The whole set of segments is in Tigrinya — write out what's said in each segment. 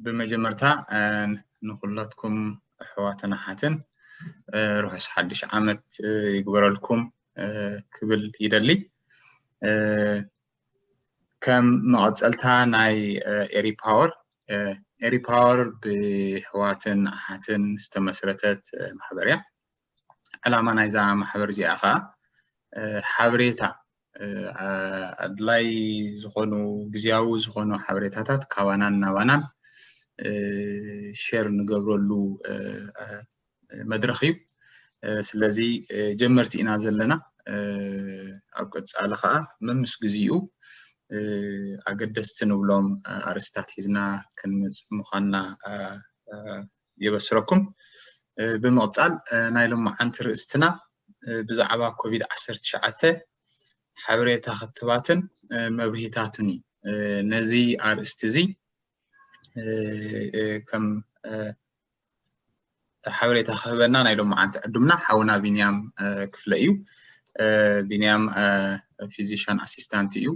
ብመጀመርታ ንኩላትኩም ኣሕዋትን ኣሓትን ርሑስ ሓድሽ ዓመት ይግበረልኩም ክብል ይደሊ። ከም መቐፀልታ ናይ ኤሪ ፓወር፣ ኤሪ ፓወር ብኣሕዋትን ኣሓትን ዝተመስረተት ማሕበር እያ። ዕላማ ናይዛ ማሕበር እዚኣ ከዓ ሓበሬታ፣ ኣድላይ ዝኾኑ፣ ግዝያዊ ዝኾኑ ሓበሬታታት ካባናን ናባናን ሼር ንገብረሉ መድረኽ እዩ። ስለዚ ጀመርቲ ኢና ዘለና። ኣብ ቀፃሊ ከዓ መምስ ግዚኡ ኣገደስቲ ንብሎም ኣርእስታት ሒዝና ክንመፅእ ምዃንና የበስረኩም። ብምቕፃል ናይ ሎማዓንቲ ርእስትና ብዛዕባ ኮቪድ ዓሰርተ ትሽዓተ ሓበሬታ ክትባትን መብርሂታቱን እዩ። ነዚ ኣርእስቲ እዚ ከም ሓበሬታ ክህበና ናይ ሎማዓንቲ ዕዱምና ሓውና ቢንያም ክፍለ እዩ። ቢንያም ፊዚሽን ኣሲስታንት እዩ።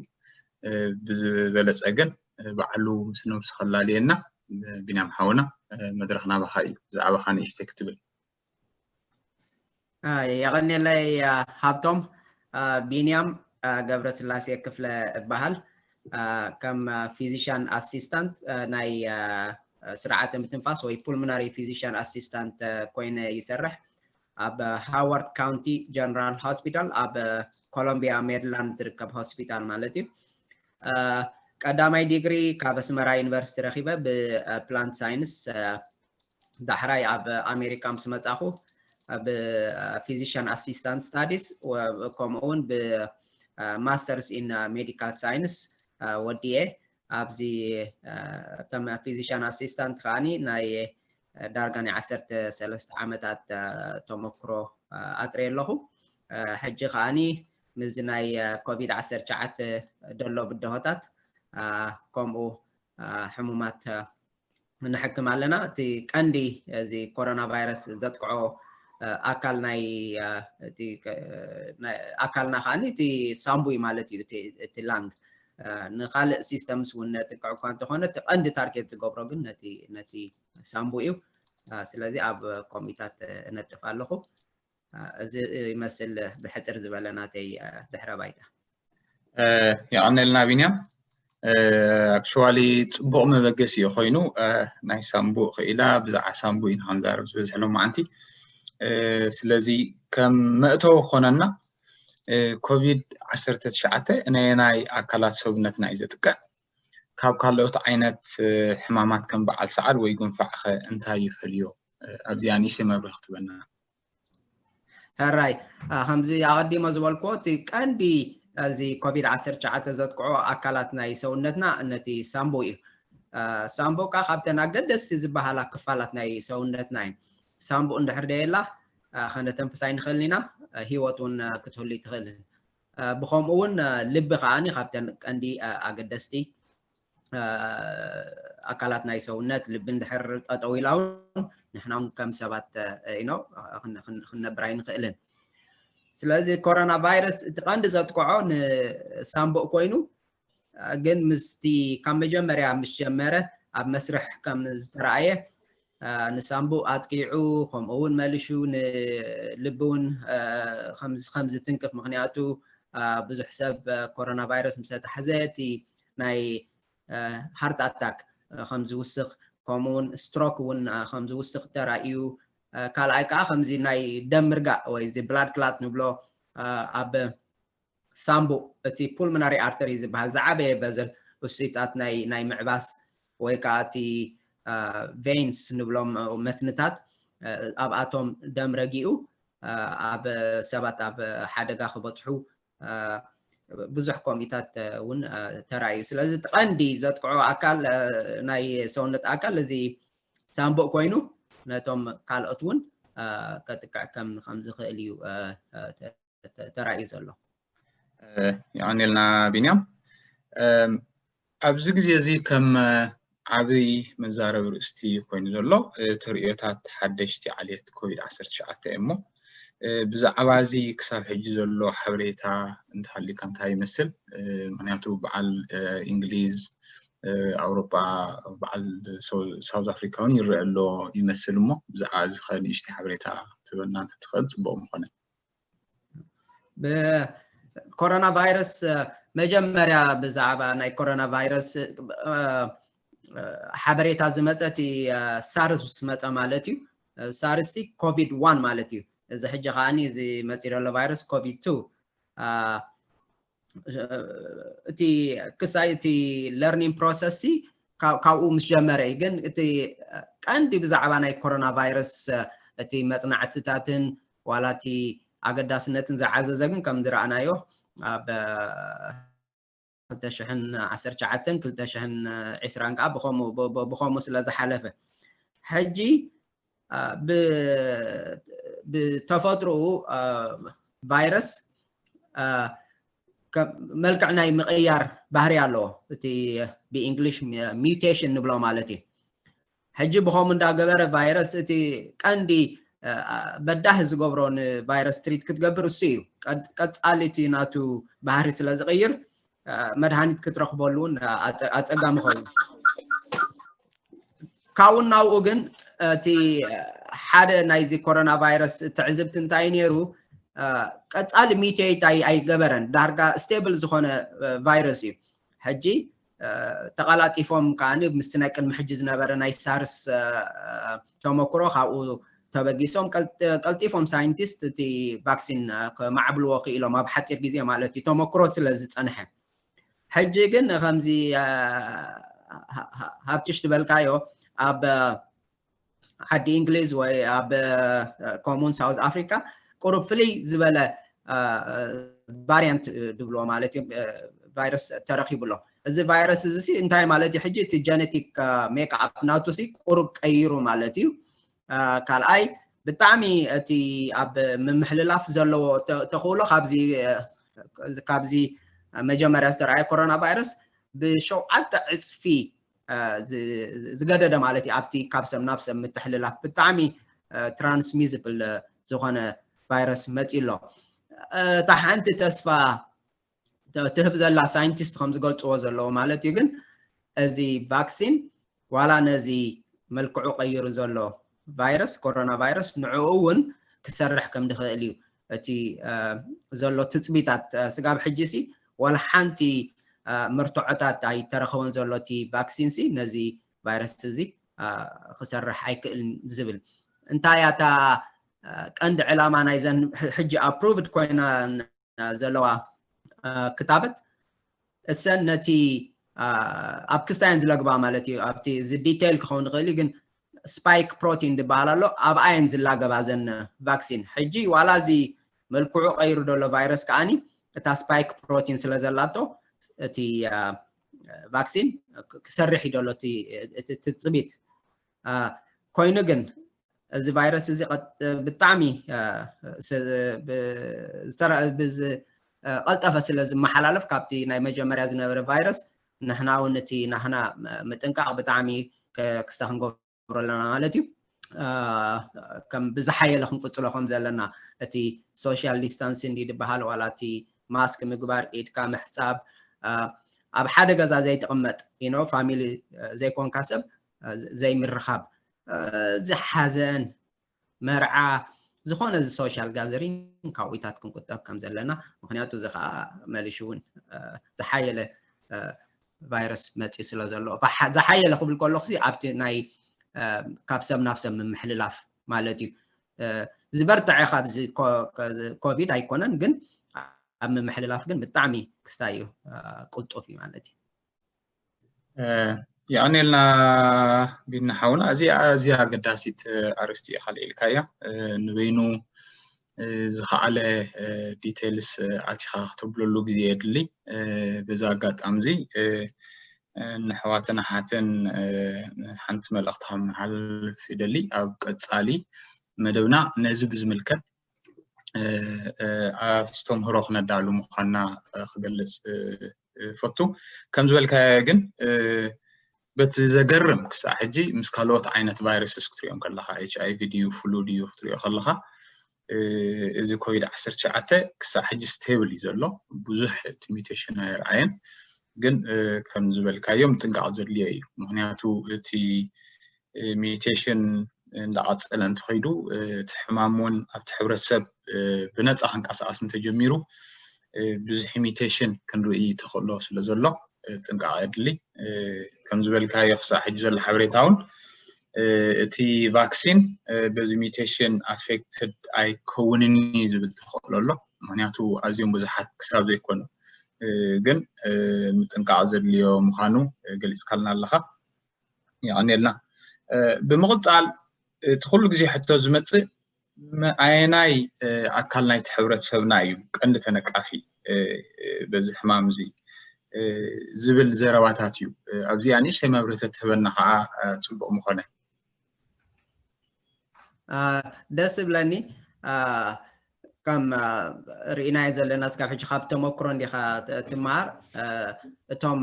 ብዝበለፀ ግን ባዕሉ ምስ ነብሱ ከላልየና። ቢንያም ሓውና፣ መድረኽ ናባኻ እዩ። ብዛዕባኻ ንእሽተይ ክትብል። የቐኔለይ ሃብቶም። ቢንያም ገብረስላሴ ክፍለ እበሃል። ከም ፊዚሽን ኣሲስታንት ናይ ስርዓተ ምትንፋስ ወይ ፑልሞናሪ ፊዚሽን ኣሲስታንት ኮይነ ይሰርሕ። ኣብ ሃዋርድ ካውንቲ ጀነራል ሆስፒታል ኣብ ኮሎምቢያ ሜሪላንድ ዝርከብ ሆስፒታል ማለት እዩ። ቀዳማይ ዲግሪ ካብ ኣስመራ ዩኒቨርሲቲ ረኺበ ብፕላንት ሳይንስ። ዳሕራይ ኣብ ኣሜሪካ ምስ መጻኹ ብፊዚሽን ኣሲስታንት ስታዲስ ከምኡ እውን ብማስተርስ ኢን ሜዲካል ሳይንስ ወዲየ ኣብዚ ከም ፊዚሽን ኣሲስታንት ከዓኒ ናይ ዳርጋ ናይ ዓሰርተ ሰለስተ ዓመታት ተመክሮ ኣጥርየ ኣለኹ። ሕጂ ከዓኒ ምስዚ ናይ ኮቪድ ዓሰርተ ትሽዓተ ደሎ ብድሆታት ከምኡ ሕሙማት ንሕክም ኣለና። እቲ ቀንዲ እዚ ኮሮና ቫይረስ ዘጥቅዖ ኣካል ናይ ኣካልና ከዓኒ እቲ ሳምቡ እዩ ማለት እዩ። እቲ ላንግ ንካልእ ሲስተምስ እውን ነጥቅዕ እኳ እንተኾነ እቲ ቀንዲ ታርጌት ዝገብሮ ግን ነቲ ሳምቡ እዩ። ስለዚ ኣብ ኮሚታት እነጥፍ ኣለኹ። እዚ ይመስል ብሕፅር ዝበለ ናተይ ድሕረ ባይታ። የቐነልና ቢንያም። ኣክቹዋሊ ፅቡቕ መበገሲ እዩ ኮይኑ፣ ናይ ሳምቡእ ክኢላ ብዛዕባ ሳምቡእ ኢና ክንዛረብ ዝበዝሕ ሎማዓንቲ። ስለዚ ከም መእተዊ ክኾነና ኮቪድ ዓሰርተ ትሽዓተ ነየናይ ኣካላት ሰውነትና እዩ ዘጥቅዕ? ካብ ካልኦት ዓይነት ሕማማት ከም በዓል ሰዓል ወይ ጉንፋዕ ኸ እንታይ ይፈልዮ? ኣብዚኣ ንእሽተይ መብርሂ ክትበና። ሕራይ፣ ከምዚ ኣቐዲሞ ዝበልክዎ እቲ ቀንዲ እዚ ኮቪድ ዓሰርተ ትሽዓተ ዘጥቅዖ ኣካላት ናይ ሰውነትና ነቲ ሳምቡ እዩ። ሳምቡ ከዓ ካብተን ኣገደስቲ ዝበሃላ ክፋላት ናይ ሰውነትና እዩ። ሳምቡ እንድሕር ደየላ ከነተንፍስ ኣይንኽእልን ኢና፣ ህይወት እውን ክትህሉ ኣይትኽእልን። ብኸምኡ እውን ልቢ ከዓኒ ካብተን ቀንዲ ኣገደስቲ ኣካላት ናይ ሰውነት ልቢ እንድሕር ጠጠው ኢላ እውን ንሕና እውን ከም ሰባት ኢኖ ክንነብር ኣይንኽእልን። ስለዚ ኮሮና ቫይረስ እቲ ቀንዲ ዘጥቅዖ ንሳምቡእ ኮይኑ ግን ምስቲ ካብ መጀመርያ ምስ ጀመረ ኣብ መስርሕ ከም ዝተረኣየ ንሳምቡእ ኣጥቂዑ ከምኡ እውን መልሹ ንልቢ እውን ከም ዝትንክፍ ምክንያቱ ብዙሕ ሰብ ኮሮና ቫይረስ ምስ ተታሕዘ እቲ ናይ ሃርት ኣታክ ከም ዝውስኽ ከምኡ እውን ስትሮክ እውን ከም ዝውስኽ ተራእዩ ካልኣይ ከዓ ከምዚ ናይ ደም ምርጋእ ወይ እዚ ብላድ ክላት ንብሎ ኣብ ሳምቡእ እቲ ፑልሞናሪ ኣርተሪ ዝበሃል ዝዓበየ በዘል እሱይታት ናይ ምዕባስ ወይ ከዓ እቲ ቬይንስ ንብሎም መትንታት ኣብኣቶም ደም ረጊኡ ኣብ ሰባት ኣብ ሓደጋ ክበፅሑ ብዙሕ ኮሚታት እውን ተራእዩ። ስለዚ እቲ ቀንዲ ዘጥቅዖ ኣካል ናይ ሰውነት ኣካል እዚ ሳምቡእ ኮይኑ ነቶም ካልኦት እውን ከጥቅዕ ከም ዝኽእል እዩ ተራእዩ ዘሎ። የቐኔልና ቢንያም። ኣብዚ ግዜ እዚ ከም ዓብይ መዛረቢ ርእስቲ ኮይኑ ዘሎ እቲ ርእዮታት ሓደሽቲ ዓሌት ኮቪድ ዓሰርተ ትሽዓተ እሞ ብዛዕባ እዚ ክሳብ ሕጂ ዘሎ ሓበሬታ እንተሃልዩካ እንታይ ይመስል? ምክንያቱ በዓል እንግሊዝ ኣውሮጳ በዓል ሳውዝ ኣፍሪካ እውን ይረአ ኣሎ ይመስል። እሞ ብዛዕባ እዚ ከ ንእሽተይ ሓበሬታ ትበልና እንተትኽእል ፅቡቕ ምኾነ። ብኮሮና ቫይረስ መጀመርያ ብዛዕባ ናይ ኮሮና ቫይረስ ሓበሬታ ዝመፀ እቲ ሳርስ ምስ መፀ ማለት እዩ። ሳርስ ኮቪድ ዋን ማለት እዩ። እዚ ሕጂ ከዓኒ እዚ መፂ ዘሎ ቫይረስ ኮቪድ ቱ እቲ ክሳይ እቲ ለርኒንግ ፕሮሰስ ካብኡ ምስ ጀመረ እዩ። ግን እቲ ቀንዲ ብዛዕባ ናይ ኮሮና ቫይረስ እቲ መፅናዕትታትን ዋላ እቲ ኣገዳስነትን ዝዓዘዘ ግን ከም ዝረኣናዮ ኣብ ክልተ ሽሕን ዓሰርተ ትሽዓተን ክልተ ሽሕን ዕስራን ከዓ ብኸምኡ ስለ ዝሓለፈ ሕጂ ብተፈጥሮኡ ቫይረስ መልክዕ ናይ ምቕያር ባህሪ ኣለዎ። እቲ ብእንግሊሽ ሚውቴሽን ንብሎ ማለት እዩ። ሕጂ ብኸምኡ እንዳገበረ ቫይረስ እቲ ቀንዲ በዳህ ዝገብሮ ንቫይረስ ትሪት ክትገብር እሱ እዩ። ቀፃሊ እቲ ናቱ ባህሪ ስለ ዝቕይር መድሃኒት ክትረኽበሉ እውን ኣፀጋሚ ኸውን። ካብኡ ናብኡ ግን እቲ ሓደ ናይዚ ኮሮና ቫይረስ ትዕዝብቲ እንታይ ነይሩ? ቀፃሊ ሚቴት ኣይገበረን። ዳርጋ ስቴብል ዝኾነ ቫይረስ እዩ። ሕጂ ተቐላጢፎም ከዓ ምስቲ ናይ ቅድሚ ሕጂ ዝነበረ ናይ ሳርስ ተመክሮ ካብኡ ተበጊሶም ቀልጢፎም ሳይንቲስት እቲ ቫክሲን ከማዕብልዎ ክኢሎም ኣብ ሓፂር ግዜ ማለት እዩ፣ ተመክሮ ስለ ዝፀንሐ። ሕጂ ግን ከምዚ ሃብትሽ ዝበልካዮ ኣብ ዓዲ እንግሊዝ ወይ ኣብ ኮሙን ሳውዝ ኣፍሪካ ቁሩብ ፍልይ ዝበለ ቫሪያንት ድብልዎ ማለት እዩ ቫይረስ ተረኪቡ ኣሎ። እዚ ቫይረስ እዚ እንታይ ማለት እዩ? ሕጂ እቲ ጀነቲክ ሜክኣፕ ናቱ ቁሩብ ቀይሩ ማለት እዩ። ካልኣይ ብጣዕሚ እቲ ኣብ ምምሕልላፍ ዘለዎ ተኽእሎ ካብዚ መጀመርያ ዝተረኣየ ኮሮና ቫይረስ ብሸውዓተ ዕፅፊ ዝገደደ ማለት እዩ። ኣብቲ ካብ ሰብ ናብ ሰብ ምትሕልላፍ ብጣዕሚ ትራንስሚዝብል ዝኾነ ቫይረስ መፂ ኣሎ። እታ ሓንቲ ተስፋ ትህብ ዘላ ሳይንቲስት ከም ዝገልፅዎ ዘለዎ ማለት እዩ። ግን እዚ ቫክሲን ዋላ ነዚ መልክዑ ቀይሩ ዘሎ ቫይረስ ኮሮና ቫይረስ ንዕኡ እውን ክሰርሕ ከም ዝኽእል እዩ እቲ ዘሎ ትፅቢታት። ስጋብ ሕጂ ሲ ዋላ ሓንቲ መርትዖታት ኣይተረኸበን ዘሎ እቲ ቫክሲን ሲ ነዚ ቫይረስ እዚ ክሰርሕ ኣይክእልን ዝብል። እንታይ እያ እታ ቀንዲ ዕላማ ናይዘን ሕጂ ኣፕሩቭድ ኮይና ዘለዋ ክታበት? እሰን ነቲ ኣብ ክስታየን ዝለግባ ማለት እዩ። ኣብቲ እዚ ዲቴይል ክኸውን ይኽእል እዩ፣ ግን ስፓይክ ፕሮቲን ዝበሃል ኣሎ፣ ኣብኣየን ዝላገባ ዘን ቫክሲን። ሕጂ ዋላ እዚ መልክዑ ቀይሩ ዘሎ ቫይረስ ከዓኒ እታ ስፓይክ ፕሮቲን ስለ ዘላቶ እቲ ቫክሲን ክሰርሕ እዩ ዘሎ እቲ ትፅቢት። ኮይኑ ግን እዚ ቫይረስ እዚ ብጣዕሚ ቀልጠፈ ስለ ዝመሓላለፍ ካብቲ ናይ መጀመርያ ዝነበረ ቫይረስ ንሕና እውን እቲ ናህና ምጥንቃቕ ብጣዕሚ ክስታ ክንገብሮ ኣለና ማለት እዩ። ከም ብዝሓየለ ክንቅፅሎ ከም ዘለና እቲ ሶሻል ዲስታንስ እንዲ ዝበሃል ዋላ እቲ ማስክ ምግባር፣ ኢድካ ምሕፃብ፣ ኣብ ሓደ ገዛ ዘይትቕመጥ ኢኖ ፋሚሊ ዘይኮንካ ሰብ ዘይምርኻብ፣ እዚ ሓዘን፣ መርዓ፣ ዝኾነ እዚ ሶሻል ጋዘሪንግ ካብኡታት ክንቁጠብ ከም ዘለና። ምክንያቱ እዚ ከዓ መሊሹ እውን ዝሓየለ ቫይረስ መፂኡ ስለ ዘሎ፣ ዝሓየለ ክብል ከለኩ ኣብቲ ናይ ካብ ሰብ ናብ ሰብ ምምሕልላፍ ማለት እዩ። ዝበርትዐ ካብዚ ኮቪድ ኣይኮነን፣ ግን ኣብ ምምሕልላፍ ግን ብጣዕሚ ክስታይ እዩ፣ ቅልጡፍ እዩ ማለት እዩ። የቐኔልና ቢና ሓውና፣ እዚኣ ኣዝያ ኣገዳሲት ኣርእስቲ ኢኻ ኣልዒልካያ። ንበይኑ ዝኸኣለ ዲቴልስ ኣቲኻ ክተብለሉ ግዜ የድሊ። በዚ ኣጋጣሚ እዚ ንኣሕዋትን ኣሓትን ሓንቲ መልእኽቲ ከመሓላልፍ ይደሊ። ኣብ ቀፃሊ መደብና ነዚ ብዝምልከት ኣስተምህሮ ክነዳሉ ምዃንና ክገልፅ እፈቱ። ከም ዝበልካዮ ግን በቲ ዘገርም ክሳዕ ሕጂ ምስ ካልኦት ዓይነት ቫይረስስ ክትሪኦም ከለካ፣ ኤች ኣይ ቪ ድዩ ፍሉ ድዩ ክትሪኦ ከለካ፣ እዚ ኮቪድ ዓሰርተ ትሽዓተ ክሳዕ ሕጂ ስቴብል እዩ ዘሎ። ብዙሕ እቲ ሚውቴሽን ኣይረኣየን። ግን ከም ዝበልካዮም ጥንቃቕ ዘድልዮ እዩ። ምክንያቱ እቲ ሚውቴሽን እንዳቐፀለ እንተኸይዱ እቲ ሕማም እውን ኣብቲ ሕብረተሰብ ብነፃ ክንቀሳቐስ እንተጀሚሩ ብዙሕ ሚውቴሽን ክንርኢ ተኽእሎ ስለ ዘሎ ጥንቃቕ የድሊ። ከም ዝበልካዮ ክሳብ ሕጂ ዘሎ ሓበሬታ እውን እቲ ቫክሲን በዚ ሚውቴሽን ኣፌክትድ ኣይከውንን እዩ ዝብል ተኽእሎ ኣሎ። ምክንያቱ ኣዝዮም ብዙሓት ክሳብ ዘይኮኑ ግን ምጥንቃቕ ዘድልዮ ምዃኑ ገሊፅካልና ኣለኻ። የቐንየልና። ብምቕፃል እቲ ኩሉ ግዜ ሕቶ ዝመፅእ ኣየናይ ኣካል ናይቲ ሕብረተሰብና እዩ ቀንዲ ተነቃፊ በዚ ሕማም እዚ ዝብል ዘረባታት እዩ። ኣብዚኣ ንእሽተይ መብርህ ተትህበና ከዓ ፅቡቕ ምኾነ። ደስ ይብለኒ። ከም ርኢናዮ ዘለና እስካብ ሕጂ ካብ ተመክሮ እንዲኻ ትመሃር። እቶም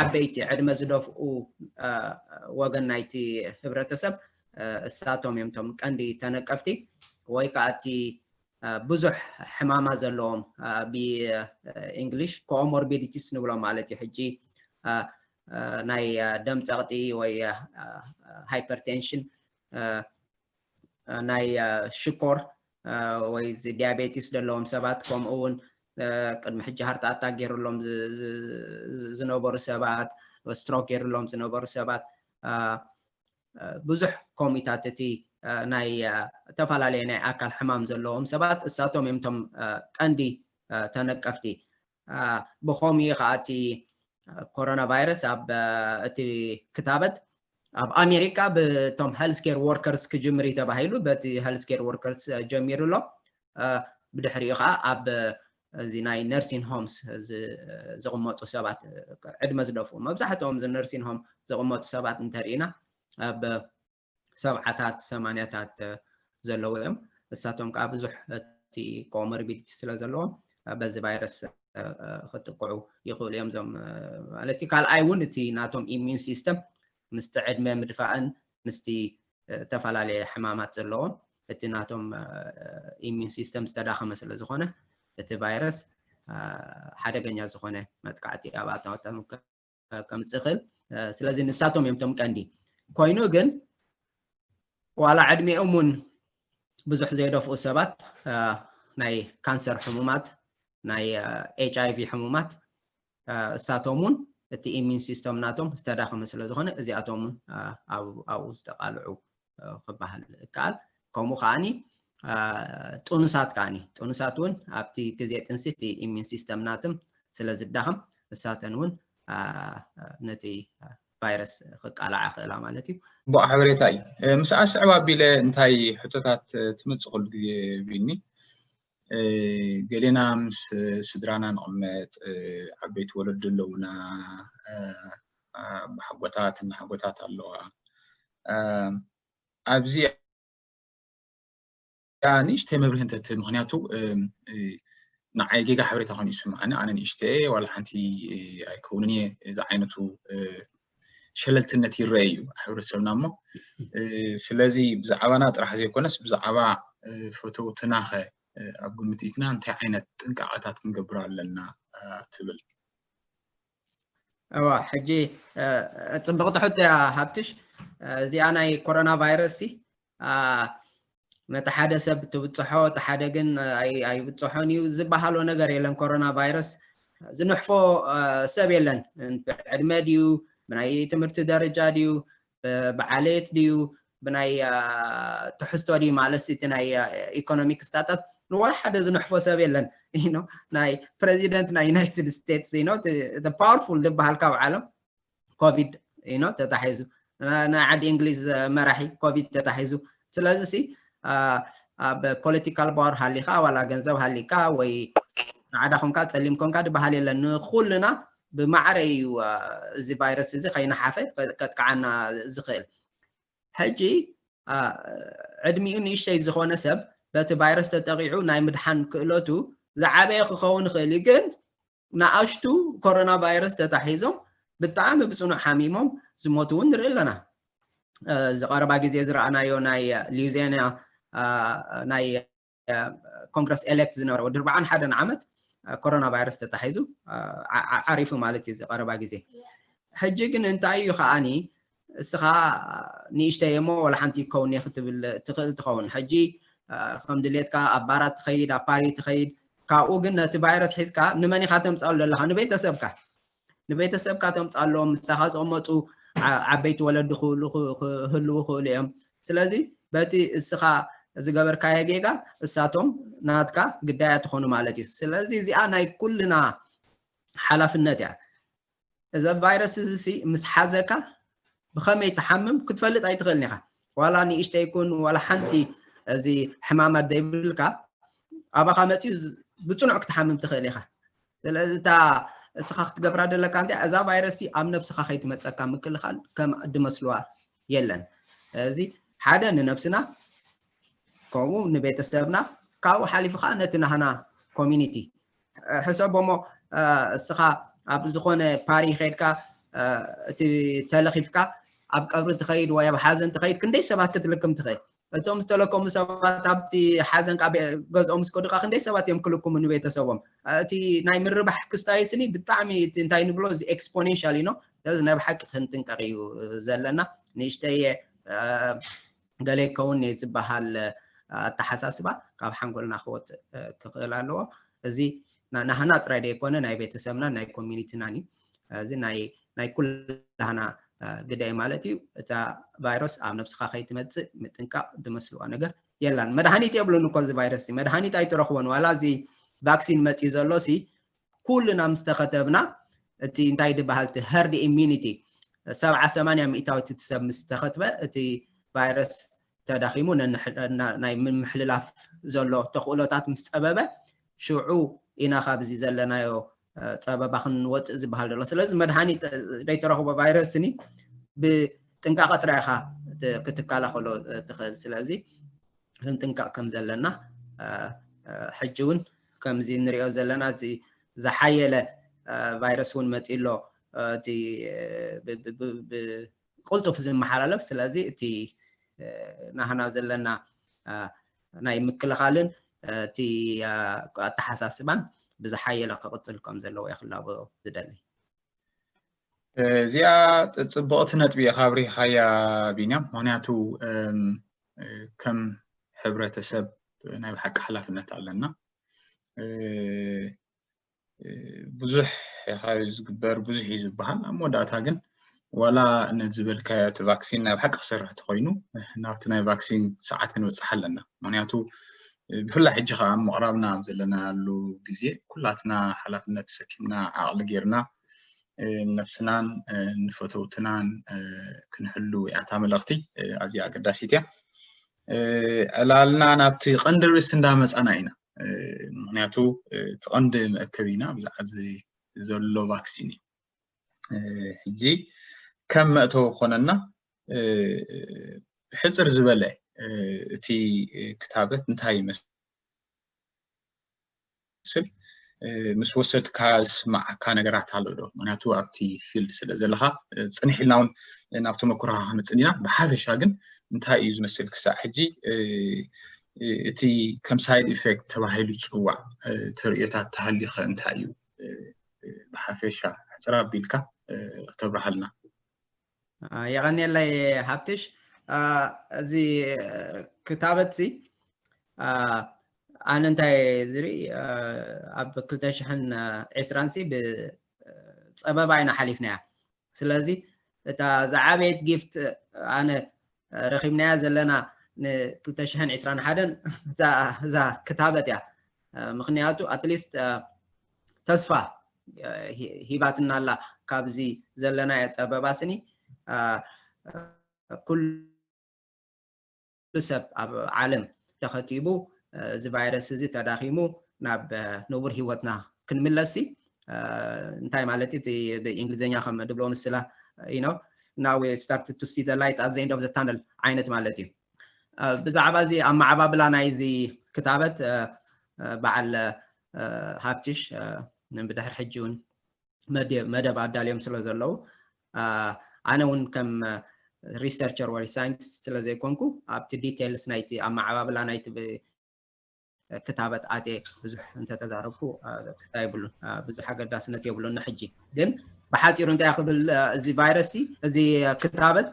ዓበይቲ ዕድመ ዝደፍኡ ወገን ናይቲ ህብረተሰብ እሳቶም እዮም እቶም ቀንዲ ተነቀፍቲ፣ ወይ ከዓ እቲ ብዙሕ ሕማማ ዘለዎም፣ ብእንግሊሽ ኮሞርቢዲቲስ ንብሎ ማለት እዩ። ሕጂ ናይ ደም ፀቕጢ ወይ ሃይፐርቴንሽን፣ ናይ ሽኮር ወይ ዲያቤቲስ ዘለዎም ሰባት፣ ከምኡ እውን ቅድሚ ሕጂ ሃርት ኣታክ ገይሩሎም ዝነበሩ ሰባት፣ ስትሮክ ገይሩሎም ዝነበሩ ሰባት፣ ብዙሕ ኮሚታት እቲ ናይ ዝተፈላለየ ናይ ኣካል ሕማም ዘለዎም ሰባት እሳቶም እዮም እቶም ቀንዲ ተነቀፍቲ። ብኸምኡ ከዓ እቲ ኮሮና ቫይረስ ኣብ እቲ ክታበት ኣብ ኣሜሪካ ብቶም ሄልስኬር ወርከርስ ክጅምር እዩ ተባሂሉ። በቲ ሄልስኬር ወርከርስ ጀሚሩ ኣሎ። ብድሕሪኡ ከዓ ኣብ እዚ ናይ ነርሲን ሆምስ ዝቕመጡ ሰባት፣ ዕድመ ዝደፍኡ፣ መብዛሕትኦም ነርሲን ሆም ዝቕመጡ ሰባት እንተርኢና ኣብ ሰብዓታት ሰማንያታት ዘለዉ እዮም። እሳቶም ከዓ ብዙሕ እቲ ኮሞርቢዲቲ ስለ ዘለዎም በዚ ቫይረስ ክጥቅዑ ይኽእሉ እዮም። እዞም ማለት እዩ። ካልኣይ እውን እቲ ናቶም ኢሚዩን ሲስተም ምስቲ ዕድመ ምድፋእን ምስቲ ዝተፈላለየ ሕማማት ዘለዎም እቲ ናቶም ኢሚዩን ሲስተም ዝተዳኸመ ስለ ዝኾነ እቲ ቫይረስ ሓደገኛ ዝኾነ መጥቃዕቲ ኣብ ኣታወታቶም ከምፅእ ይኽእል። ስለዚ ንሳቶም እዮም እቶም ቀንዲ። ኮይኑ ግን ዋላ ዕድሜኦም እውን ብዙሕ ዘይደፍኡ ሰባት ናይ ካንሰር ሕሙማት፣ ናይ ኤች ኣይ ቪ ሕሙማት እሳቶም እውን እቲ ኢሚን ሲስተም ናቶም ዝተዳኸመ ስለ ዝኾነ እዚኣቶም እውን ኣብኡ ዝተቃልዑ ክበሃል ይከኣል። ከምኡ ከዓኒ ጥኑሳት ከዓኒ ጥኑሳት እውን ኣብቲ ግዜ ጥንሲ እቲ ኢሚን ሲስተም ናቶም ስለ ዝዳኸም እሳተን እውን ነቲ ቫይረስ ክቃላዓ ክእላ ማለት እዩ። ብቑዕ ሓበሬታ እዩ። ምስኣ ስዕብ ኣቢለ እንታይ ሕቶታት ትመፅእ ኩሉ ግዜ ቢኒ? ገሌና ምስ ስድራና ንቕመጥ፣ ዓበይቲ ወለዲ ኣለውና፣ ኣቦሓጎታት እናሓጎታት ኣለዋ። ኣብዚ ንእሽተይ መብርሂ እንተትህብ፣ ምክንያቱ ንዓይ ጌጋ ሓበሬታ ኮይኑ ይስምዓኒ። ኣነ ንእሽተይ ዋላ ሓንቲ ኣይከውንን እየ። እዚ ዓይነቱ ሸለልትነት ይረአ እዩ ሕብረተሰብና እሞ። ስለዚ ብዛዕባና ጥራሕ ዘይኮነስ ብዛዕባ ፈተውትናኸ ኣብ ግምት ኢትና እንታይ ዓይነት ጥንቃቐታት ክንገብር ኣለና ትብል? እዋ ሕጂ ፅብቕቲ ሕቶ እያ ሃብትሽ። እዚኣ ናይ ኮሮና ቫይረስ ሲ ነቲ ሓደ ሰብ ትብፅሖ፣ እቲ ሓደ ግን ኣይብፅሖን እዩ ዝበሃሎ ነገር የለን። ኮሮና ቫይረስ ዝንሕፎ ሰብ የለን። ብዕድመ ድዩ፣ ብናይ ትምህርቲ ደረጃ ድዩ፣ ብዓሌት ድዩ፣ ብናይ ትሕዝቶ ድዩ ማለት እቲ ናይ ኢኮኖሚክ ስታተስ ንወላ ሓደ ዝንሕፎ ሰብ የለን። ናይ ፕሬዚደንት ናይ ዩናይትድ ስቴትስ ፓወርፉል ዝበሃል ካብ ዓለም ኮቪድ ተታሒዙ፣ ናይ ዓዲ እንግሊዝ መራሒ ኮቪድ ተታሒዙ። ስለዚ ሲ ኣብ ፖለቲካል ፓወር ሃሊካ ዋላ ገንዘብ ሃሊካ ወይ ፃዕዳ ኮንካ ፀሊም ኮንካ ዝበሃል የለን። ንኩልና ብማዕረ እዩ እዚ ቫይረስ እዚ ከይነሓፈ ከጥቅዓና ዝኽእል። ሕጂ ዕድሚኡ ንእሽተይ ዝኾነ ሰብ በቲ ቫይረስ ተጠቂዑ ናይ ምድሓን ክእለቱ ዝዓበየ ክኸውን ይኽእል እዩ። ግን ንኣሽቱ ኮሮና ቫይረስ ተታሒዞም ብጣዕሚ ብፅኑዕ ሓሚሞም ዝሞቱ እውን ንርኢ ኣለና። ዝቐረባ ግዜ ዝረኣናዮ ናይ ሉዚያና ናይ ኮንግረስ ኤሌክት ዝነበረ ወዲ ኣርባዓን ሓደን ዓመት ኮሮና ቫይረስ ተታሒዙ ዓሪፉ ማለት እዩ እዚ ቀረባ ግዜ። ሕጂ ግን እንታይ እዩ ከዓኒ እስኻ ንእሽተይ እሞ ዋላ ሓንቲ ይከውን እየ ክትብል ትኽእል ትኸውን። ሕጂ ከም ድሌትካ ኣብ ባራት ትኸይድ፣ ኣብ ፓሪ ትኸይድ፣ ካብኡ ግን ነቲ ቫይረስ ሒዝካ ንመን ኢኻ ተምፅኣሉ ዘለኻ? ንቤተሰብካ ንቤተሰብካ ተምፅኣሎም፣ ምሳኻ ዝቕመጡ ዓበይቲ ወለዲ ክህልዉ ክህልዉ ክእሉ እዮም። ስለዚ በቲ እስኻ ዝገበርካዮ ጌጋ እሳቶም ናትካ ግዳያት ትኾኑ ማለት እዩ። ስለዚ እዚኣ ናይ ኩልና ሓላፍነት እያ። እዛ ቫይረስ እዚ ምስ ሓዘካ ብኸመይ ትሓምም ክትፈልጥ ኣይትኽእልን ኢኻ። ዋላ ንእሽተይ ይኩን ዋላ ሓንቲ እዚ ሕማማት ዘይብልካ ኣባኻ መፅዩ ብፅኑዕ ክትሓምም ትኽእል ኢኻ። ስለዚ እታ እስኻ ክትገብራ ዘለካ እንታይ እዛ ቫይረስ ኣብ ነብስኻ ከይትመፀካ ምክልኻል ከም ድመስልዋ የለን። ስለዚ ሓደ ንነብስና ከምኡ ንቤተሰብና ካብኡ ሓሊፉ ከዓ ነቲ ናህና ኮሚኒቲ ሕሰቦ እሞ እስኻ ኣብ ዝኾነ ፓሪ ከይድካ እቲ ተለኺፍካ ኣብ ቀብሪ ትኸይድ ወይ ኣብ ሓዘን ትኸይድ ክንደይ ሰባት ክትልክም ትኽእል? እቶም ዝተለከሙ ሰባት ኣብቲ ሓዘን ካብ ገዝኦም ምስ ከዱ ክንደይ ሰባት እዮም ክልክሙ ንቤተሰቦም? እቲ ናይ ምርባሕ ክስታይ ስኒ ብጣዕሚ እቲ እንታይ ንብሎ እዚ ኤክስፖኔንሻል እዩ። ስለዚ ናይ ብሓቂ ክንጥንቀቕ እዩ ዘለና። ንእሽተየ ገለ ይከውን ዝበሃል ኣተሓሳስባ ካብ ሓንጎልና ክወፅእ ክኽእል ኣለዎ። እዚ ናህና ጥራይ ዘይኮነ ናይ ቤተሰብናን ናይ ኮሚኒቲናን እዩ። እዚ ናይ ኩላህና ግዳይ ማለት እዩ። እታ ቫይረስ ኣብ ነብስኻ ከይትመፅእ ምጥንቃቕ ድመስልዋ ነገር የላን። መድሃኒት የብሉን እኮ እዚ ቫይረስ፣ መድሃኒት ኣይትረኽቦን። ዋላ እዚ ቫክሲን መፅዩ ዘሎ ሲ ኩልና ምስ ተኸተብና እቲ እንታይ ዝበሃል እቲ ሀርድ ኢሚኒቲ ሰብዓ ሰማንያ ሚእታዊት እቲ ሰብ ምስ ተኸትበ እቲ ቫይረስ ተዳኺሙ ናይ ምምሕልላፍ ዘሎ ተኽእሎታት ምስ ፀበበ ሽዑ ኢና ካብዚ ዘለናዮ ፀበባ ክንወፅእ ዝበሃል ዘሎ። ስለዚ መድሃኒት ዘይተረኽቦ ቫይረስ ስኒ ብጥንቃቐ ጥራይ ኢኻ ክትከላኸሎ ትኽእል። ስለዚ ክንጥንቀቕ ከም ዘለና ሕጂ እውን ከምዚ ንሪኦ ዘለና እዚ ዝሓየለ ቫይረስ እውን መፂ ኣሎ። እቲ ብቅልጡፍ ዝመሓላለፍ። ስለዚ እቲ ናህና ዘለና ናይ ምክልኻልን እቲ ኣተሓሳስባን ብዝሓየለ ክቕፅል ከም ዘለዎ እየ ክላቦ ዝደሊ። እዚኣ ፅብቕቲ ነጥቢ ኢኻ ኣብሪኻያ ቢንያም። ምክንያቱ ከም ሕብረተሰብ ናይ ብሓቂ ሓላፍነት ኣለና። ብዙሕ እዩ ዝግበር፣ ብዙሕ እዩ ዝበሃል። ኣብ መወዳእታ ግን ዋላ ነዚ ዝበልካዮ እቲ ቫክሲን ናይ ብሓቂ ክሰርሕ ተኮይኑ ናብቲ ናይ ቫክሲን ሰዓት ክንበፅሕ ኣለና። ምክንያቱ ብፍላይ ሕጂ ከዓ ኣብ ምቕራብና ኣብ ዘለናሉ ግዜ ኩላትና ሓላፍነት ተሰኪምና ዓቕሊ ጌርና ነብስናን ንፈተውትናን ክንሕሉ እያ እታ መልእኽቲ። ኣዝያ ኣገዳሲት እያ። ዕላልና ናብቲ ቀንዲ ርእሲ እንዳመፃና ኢና። ምክንያቱ እቲ ቀንዲ መእከቢና ብዛዕባ ዘሎ ቫክሲን እዩ። ሕጂ ከም መእተዊ ኮነና ሕፅር ዝበለ እቲ ክታበት እንታይ ይመስል ምስ ወሰድካ ዝስማዓካ ነገራት ኣሎ ዶ? ምክንያቱ ኣብቲ ፊልድ ስለ ዘለካ ፅንሕ ኢልና እውን ናብ ተመክሮካ ክንፅን ኢና። ብሓፈሻ ግን እንታይ እዩ ዝመስል ክሳዕ ሕጂ እቲ ከም ሳይድ ኢፌክት ተባሂሉ ዝፅዋዕ ተርእዮታት ተሃልዩኸ እንታይ እዩ ብሓፈሻ ሕፅር ኣቢልካ ክተብርሃልና? የቐንየለይ ሃብትሽ። እዚ ክታበት ሲ ኣነ እንታይ ዝርኢ ኣብ ክልተ ሽሕን ዕስራን ሲ ብፀበባ ኢና ሓሊፍናያ። ስለዚ እታ ዝዓበየት ጊፍት ኣነ ረኺብናያ ዘለና ንክልተ ሽሕን ዕስራን ሓደን እዛ ክታበት እያ። ምክንያቱ ኣትሊስት ተስፋ ሂባትና ኣላ ካብዚ ዘለናዮ ፀበባ ስኒ ኩሉ ሰብ ኣብ ዓለም ተኸቲቡ እዚ ቫይረስ እዚ ተዳኺሙ ናብ ንቡር ሂወትና ክንምለስ ሲ እንታይ ማለት እዩ? ብእንግሊዝኛ ከም ድብሎ ንስላ you know now we started to see the light at the end of the tunnel ዓይነት ማለት እዩ። ብዛዕባ እዚ ኣመዓባብላ ናይዚ ክታበት በዓል ሃብትሽ ብድሕሪ ሕጂ እውን መደብ ኣዳልዮም ስለ ዘለዉ ኣነ እውን ከም ሪሰርቸር ወይ ሳይንቲስት ስለ ዘይኮንኩ ኣብቲ ዲቴልስ ናይቲ ኣመዓባብላ ናይቲ ክታበት ኣትየ ብዙሕ እንተተዛረብኩ ክስታ የብሉን፣ ብዙሕ ኣገዳስነት የብሉን። ሕጂ ግን ብሓፂሩ እንታይ ክብል፣ እዚ ቫይረስ እዚ ክታበት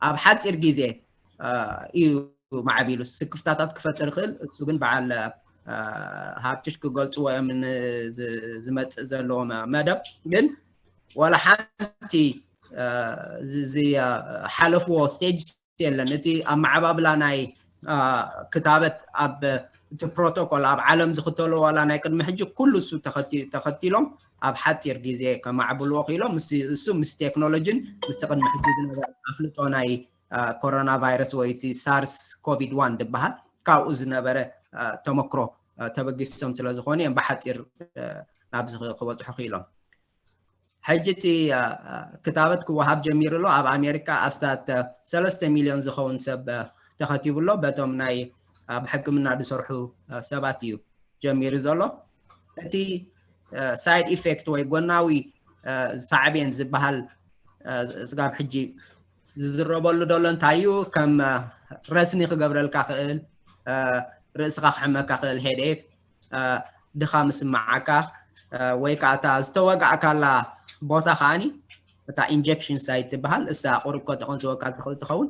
ኣብ ሓፂር ግዜ እዩ ማዕቢሉ ስክፍታታት ክፈጥር ይኽእል። እሱ ግን በዓል ሃብትሽ ክገልፅዎ እዮም ዝመፅእ ዘለዎ መደብ። ግን ዋላ ሓንቲ ዝሓለፍዎ ስቴጅ የለን። እቲ ኣመዓባብላ ናይ ክታበት ኣብ እቲ ፕሮቶኮል ኣብ ዓለም ዝኽተሎ ዋላ ናይ ቅድሚ ሕጂ ኩሉ እሱ ተኸቲሎም ኣብ ሓፂር ግዜ ከማዕብልዎ ክኢሎም። እሱ ምስ ቴክኖሎጂን ምስቲ ቅድሚ ሕጂ ዝነበረ ኣፍልጦ ናይ ኮሮና ቫይረስ ወይ እቲ ሳርስ ኮቪድ ዋን ዝበሃል ካብኡ ዝነበረ ተመክሮ ተበጊሶም ስለ ዝኾኑ እዮም ብሓፂር ናብዚ ክበፅሑ ክኢሎም። ሕጂ እቲ ክታበት ክወሃብ ጀሚሩ ኣሎ። ኣብ ኣሜሪካ ኣስታት ሰለስተ ሚልዮን ዝኸውን ሰብ ተኸቲቡ ኣሎ። በቶም ናይ ኣብ ሕክምና ዝሰርሑ ሰባት እዩ ጀሚሩ ዘሎ። እቲ ሳይድ ኢፌክት ወይ ጎናዊ ሳዕቤን ዝበሃል ስጋብ ሕጂ ዝዝረበሉ ዘሎ እንታይ እዩ? ከም ረስኒ ክገብረልካ ክእል፣ ርእስኻ ክሕመካ ክእል፣ ሄዴክ፣ ድኻ ምስማዓካ፣ ወይ ከዓ እታ ዝተወጋእካላ ቦታ ከዓኒ እታ ኢንጀክሽን ሳይት ትበሃል፣ እሳ ቁሩብ ከተኾን ዝወጋ ትኽእል ትኸውን።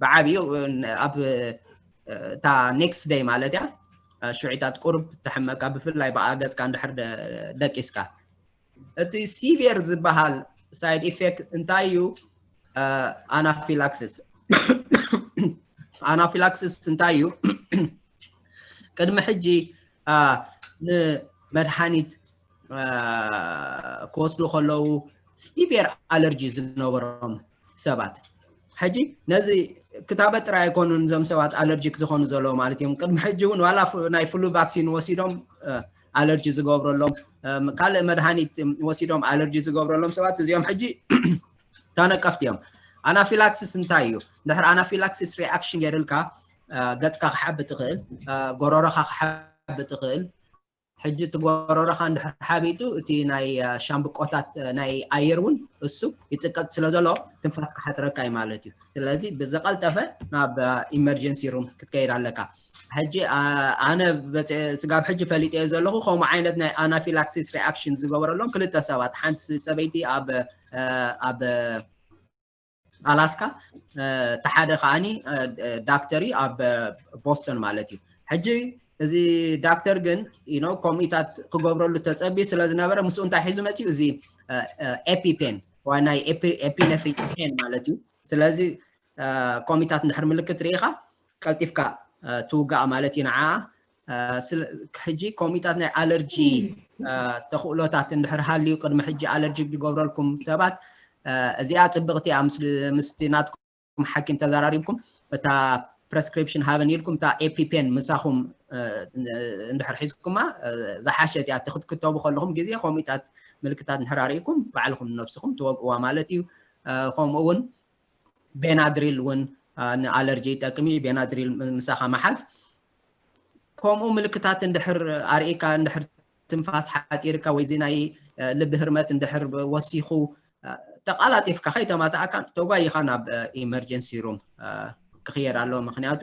ብዓብዩ ኣብ እታ ኔክስት ደይ ማለት እያ፣ ሽዒታት ቁሩብ ትሕመካ፣ ብፍላይ ብኣ ገጽካ እንድሕር ደቂስካ። እቲ ሲቪየር ዝበሃል ሳይድ ኢፌክት እንታይ እዩ? ኣናፊላክሲስ። ኣናፊላክሲስ እንታይ እዩ? ቅድሚ ሕጂ ንመድሓኒት ክወስዱ ከለዉ ሲቪየር ኣለርጂ ዝነበሮም ሰባት፣ ሕጂ ነዚ ክታበት ጥራይ ኣይኮኑን እዞም ሰባት ኣለርጂክ ዝኾኑ ዘለዉ ማለት እዮም። ቅድሚ ሕጂ እውን ዋላ ናይ ፍሉ ቫክሲን ወሲዶም ኣለርጂ ዝገብረሎም፣ ካልእ መድሃኒት ወሲዶም ኣለርጂ ዝገብረሎም ሰባት እዚኦም ሕጂ ተነቀፍቲ እዮም። ኣናፊላክሲስ እንታይ እዩ? ድሕር ኣናፊላክሲስ ሪኣክሽን ገይርልካ ገጽካ ክሓቢ ትኽእል፣ ጎረሮኻ ክሓቢ ትኽእል። ሕጂ እቲ ጎረሮኻ እንድሕር ሓቢጡ እቲ ናይ ሻምብቆታት ናይ ኣየር እውን እሱ ይፅቀጥ ስለ ዘሎ ትንፋስ ክሓፅረካ እዩ ማለት እዩ። ስለዚ ብዝቐልጠፈ ናብ ኢመርጀንሲ ሩም ክትከይድ ኣለካ። ሕጂ ኣነ ስጋብ ሕጂ ፈሊጠዮ ዘለኹ ከምኡ ዓይነት ናይ ኣናፊላክሲስ ሪኣክሽን ዝገበረሎም ክልተ ሰባት፣ ሓንቲ ሰበይቲ ኣብ ኣብ ኣላስካ፣ እቲ ሓደ ከዓኒ ዳክተር እዩ ኣብ ቦስተን ማለት እዩ። ሕጂ እዚ ዳክተር ግን ኮሚታት ክገብረሉ ተፀቢ ስለ ዝነበረ ምስኡ እንታይ ሒዙ መፅኡ? እዚ ኤፒፔን ወይ ናይ ኤፒነፍሪን ፔን ማለት እዩ። ስለዚ ኮሚታት እንድሕር ምልክት ርኢኻ ቀልጢፍካ ትውጋእ ማለት እዩ። ንዓ ሕጂ ኮሚታት ናይ ኣለርጂ ተኽእሎታት እንድሕር ሃልዩ ቅድሚ ሕጂ ኣለርጂ ዝገብረልኩም ሰባት እዚኣ ፅብቕቲ እያ። ምስቲ ናትኩም ሓኪም ተዘራሪብኩም እታ ፕረስክሪፕሽን ሃበን ኢልኩም እታ ኤፒፔን ምሳኹም እንድሕር ሒዝኩማ ዝሓሸት እያ። ክትክተቡ ከለኹም ግዜ ከምኡታት ምልክታት እንድሕር ኣርእኩም ባዕልኹም ነብስኹም ትወግእዋ ማለት እዩ። ከምኡ እውን ቤናድሪል እውን ንኣለርጂ ይጠቅም እዩ። ቤናድሪል ምሳኻ መሓዝ። ከምኡ ምልክታት እንድሕር ኣርእካ፣ እንድሕር ትንፋስ ሓፂርካ ወይ እዚ ናይ ልቢ ህርመት እንድሕር ወሲኹ ተቃላጢፍካ ከይተማታእካ ተጓይኻ ናብ ኢመርጀንሲ ሩም ክኽየድ ኣለዎ። ምክንያቱ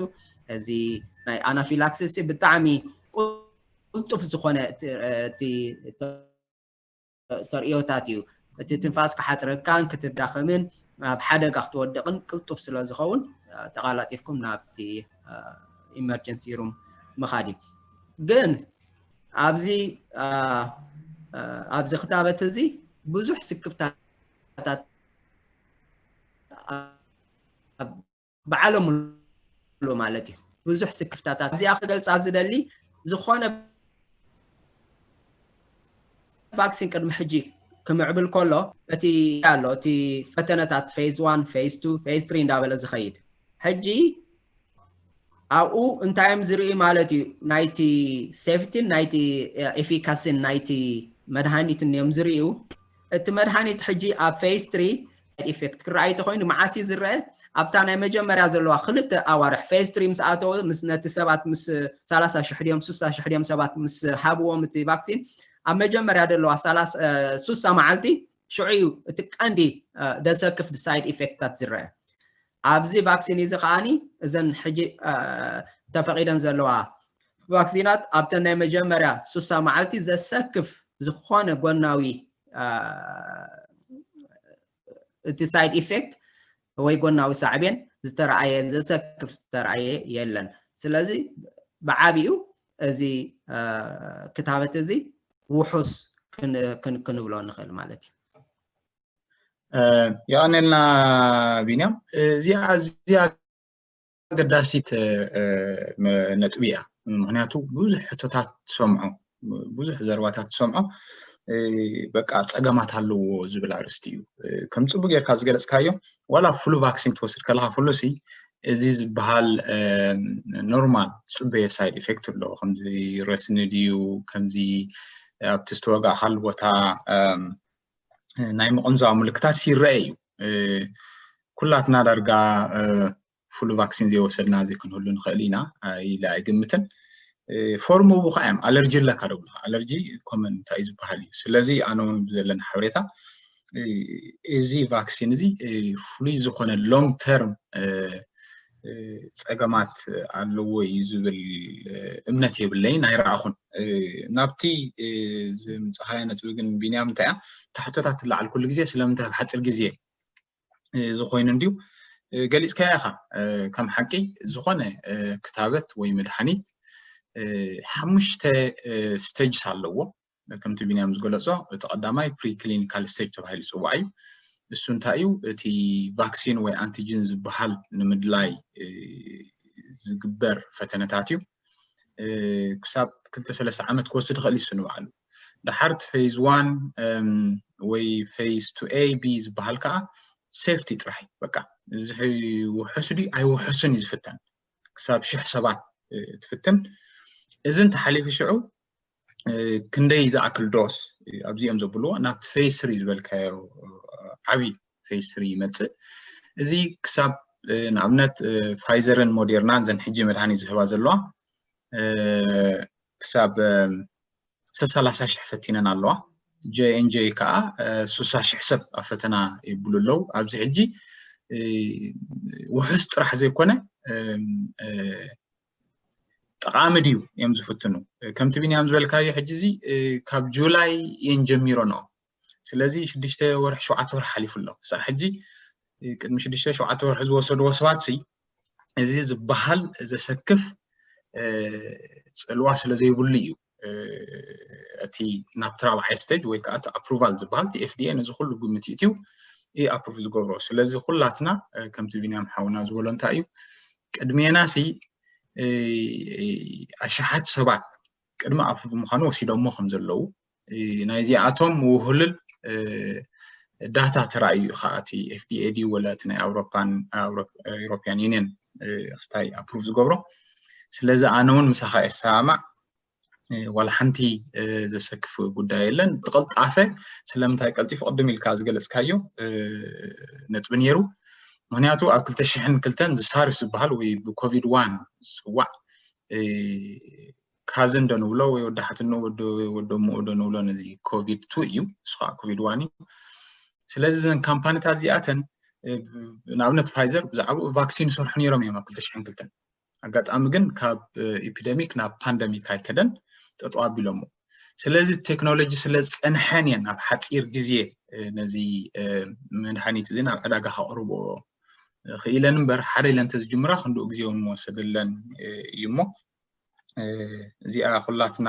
እዚ ናይ ኣናፊላክሲስ ብጣዕሚ ቁልጡፍ ዝኾነ ተርእዮታት እዩ። እቲ ትንፋስ ክሓፅረካን ክትዳኸምን ኣብ ሓደጋ ክትወድቕን ቅልጡፍ ስለ ዝኸውን ተቃላጢፍኩም ናብቲ ኢመርጀንሲ ሩም ምኻድ እዩ። ግን ኣብዚ ኣብዚ ክታበት እዚ ብዙሕ ስክፍታታት ብዓለም ሙሉ ማለት እዩ። ብዙሕ ስክፍታታት እዚኣ ክገልፃ ዝደሊ ዝኾነ ቫክሲን ቅድሚ ሕጂ ክምዕብል ከሎ እቲ ኣሎ እቲ ፈተነታት ፌዝ ዋን፣ ፌዝ ቱ፣ ፌዝ ትሪ እንዳበለ ዝኸይድ ሕጂ ኣብኡ እንታይ እዮም ዝርእዩ ማለት እዩ? ናይቲ ሴፍቲን ናይቲ ኤፊካሲን ናይቲ መድሃኒትን እዮም ዝርእዩ። እቲ መድሃኒት ሕጂ ኣብ ፌዝ ትሪ ሳይድ ኢፌክት ክረኣይ ተኮይኑ መዓስ እዩ ዝረአ? ኣብታ ናይ መጀመርያ ዘለዋ ክልተ ኣዋርሕ ፌዝ ትሪ ምስ ኣተወ ምስ ነቲ ሰባት ምስ ሰላሳ ሽሕ ድዮም ስሳ ሽሕ ድዮም ሰባት ምስ ሃብዎም እቲ ቫክሲን ኣብ መጀመርያ ዘለዋ ስሳ መዓልቲ ሽዑ እዩ እቲ ቀንዲ ደሰክፍ ሳይድ ኢፌክትታት ዝረአ። ኣብዚ ቫክሲን እዚ ከዓኒ እዘን ሕጂ ተፈቂደን ዘለዋ ቫክሲናት ኣብተን ናይ መጀመርያ ሱሳ መዓልቲ ዘሰክፍ ዝኾነ ጎናዊ እቲ ሳይድ ኢፌክት ወይ ጎናዊ ሳዕቤን ዝተረኣየ ዘሰክፍ ዝተረኣየ የለን። ስለዚ ብዓቢኡ እዚ ክታበት እዚ ውሑስ ክንብሎ ንኽእል ማለት እዩ። የቐነልና ቢንያም። እዚኣ እዚኣ ኣገዳሲት ነጥቢ እያ። ምክንያቱ ብዙሕ ሕቶታት ትሰምዖ፣ ብዙሕ ዘረባታት ትሰምዖ፣ በቃ ፀገማት ኣለዎ ዝብል ኣርእስቲ እዩ። ከም ፅቡቅ ጌርካ ዝገለፅካዮ፣ ዋላ ፍሉ ቫክሲን ትወስድ ከለካ ፍሉ ሲ እዚ ዝበሃል ኖርማል ፅበየ ሳይድ ኢፌክት ኣሎ። ከምዚ ረስኒ ድዩ፣ ከምዚ ኣብቲ ዝተወጋእካሉ ቦታ ናይ ምቕንዛው ምልክታት ይረአ እዩ። ኩላትና ዳርጋ ፍሉ ቫክሲን ዘይወሰድና ዘይክንህሉ ንኽእል ኢና ኢለ ኣይግምትን። ፎርም እቡ ከዓ እዮም ኣለርጂ ኣለካ ደብሉካ። ኣለርጂ ኮመን እንታይ እዩ ዝበሃል እዩ። ስለዚ ኣነ እውን ብዘለኒ ሓበሬታ እዚ ቫክሲን እዚ ፍሉይ ዝኾነ ሎንግ ተርም ፀገማት ኣለዎ እዩ ዝብል እምነት የብለይን፣ ኣይረኣኹን። ናብቲ ዝምፅኻዮ ነጥቢ ግን ቢንያም እንታይ እያ ታሕቶታት ትለዓል ኩሉ ግዜ ስለምንታይ ኣብ ሓፂር ግዜ ዝኾይኑ እንድዩ ገሊፅካዮ ኢኻ። ከም ሓቂ ዝኾነ ክታበት ወይ መድሓኒት ሓሙሽተ ስቴጅስ ኣለዎ። ከምቲ ቢንያም ዝገለፆ እቲ ቀዳማይ ፕሪክሊኒካል ስቴጅ ተባሂሉ ይፅዋዕ እዩ። እሱ እንታይ እዩ? እቲ ቫክሲን ወይ ኣንቲጅን ዝበሃል ንምድላይ ዝግበር ፈተነታት እዩ። ክሳብ ክልተ ሰለስተ ዓመት ክወስድ ይኽእል እዩ ንባዕሉ። ድሓር እቲ ፌዝ ዋን ወይ ፌዝ ቱ ኤ ቢ ዝበሃል ከዓ ሴፍቲ ጥራሕ እዩ። በቃ እዚ ውሑስ ድዩ ኣይውሑስን እዩ ዝፍተን። ክሳብ ሽሕ ሰባት ትፍትን። እዚ እንተሓሊፉ ሽዑ ክንደይ ዝኣክል ዶስ ኣብዚኦም ዘብልዎ ናብቲ ፌዝ ስሪ ዝበልካዮ ዓብዪ ፌዝ ስሪ ይመፅእ። እዚ ክሳብ ንኣብነት ፋይዘርን ሞዴርናን ዘን ሕጂ መድሃኒት ዝህባ ዘለዋ ክሳብ ሰላሳ ሺሕ ፈቲነን ኣለዋ። ጀኤንጀይ ከዓ ሱሳ ሺሕ ሰብ ኣብ ፈተና ይብሉ ኣለዉ። ኣብዚ ሕጂ ውሑስ ጥራሕ ዘይኮነ ጠቓሚ ድዩ እዮም ዝፍትኑ። ከምቲ ቢንያም ዝበልካዮ ሕጂ እዚ ካብ ጁላይ እየን ጀሚሮንኦ። ስለዚ ሽዱሽተ ወርሒ ሸውዓተ ወርሒ ሓሊፉ ኣሎ። ክሳብ ሕጂ ቅድሚ ሽዱሽተ ሸውዓተ ወርሒ ዝወሰድዎ ሰባት ሲ እዚ ዝበሃል ዘሰክፍ ፅልዋ ስለ ዘይብሉ እዩ እቲ ናብቲ ራብዓይ ስቴጅ ወይ ከዓ እቲ ኣፕሩቫል ዝበሃል እቲ ኤፍዲኤ ነዚ ኩሉ ግምት ይእትዩ እዩ ኣፕሩቭ ዝገብሮ። ስለዚ ኩላትና ከምቲ ቢንያም ሓውና ዝበሎ እንታይ እዩ ቅድሜና ሲ ኣሽሓት ሰባት ቅድሚ ኣፕሩቭ ምዃኑ ወሲዶሞ ከም ዘለዉ ናይዚኣቶም ውህልል ዳታ ተራእዩ እዩ ከዓ እቲ ኤፍዲኤ ድዩ ወላ እቲ ናይ ኣውሮፓን ኢሮፒያን ዩኒየን ክስታይ ኣፕሩቭ ዝገብሮ። ስለዚ ኣነ እውን ምሳኻ የሰማማዕ ዋላ ሓንቲ ዘሰክፍ ጉዳይ የለን። ዝቐልጣፈ ስለምንታይ ቀልጢፉ ቅድም ኢልካ ዝገለፅካዮ ነጥቢ ነይሩ። ምክንያቱ ኣብ ክልተ ሽሕን ክልተን ዝሳርስ ዝበሃል ወይ ብኮቪድ ዋን ዝፅዋዕ ካዝን ዶ ንብሎ ወይ ወዲ ሓትኖ ወዲ ወደምኡ ዶ ንብሎ ነዚ ኮቪድ ቱ እዩ። እሱ ከዓ ኮቪድ ዋን እዩ። ስለዚ እዘን ካምፓኒታት እዚኣተን ንኣብነት ፋይዘር ብዛዕባኡ ቫክሲን ይሰርሑ ነይሮም እዮም ኣብ ክልተ ሽሕን ክልተን። ኣጋጣሚ ግን ካብ ኢፒደሚክ ናብ ፓንደሚክ ኣይከደን፣ ጠጠው ኣቢሎሞ። ስለዚ ቴክኖሎጂ ስለ ዝፀንሐን እየን ኣብ ሓፂር ግዜ ነዚ መድሃኒት እዚ ናብ ዕዳጋ ከቕርቦ ክኢለን እምበር ሓደ ኢለን ተዝጅምራ ክንድኡ ግዜ እውን ምወሰደለን እዩ እሞ እዚኣ ኩላትና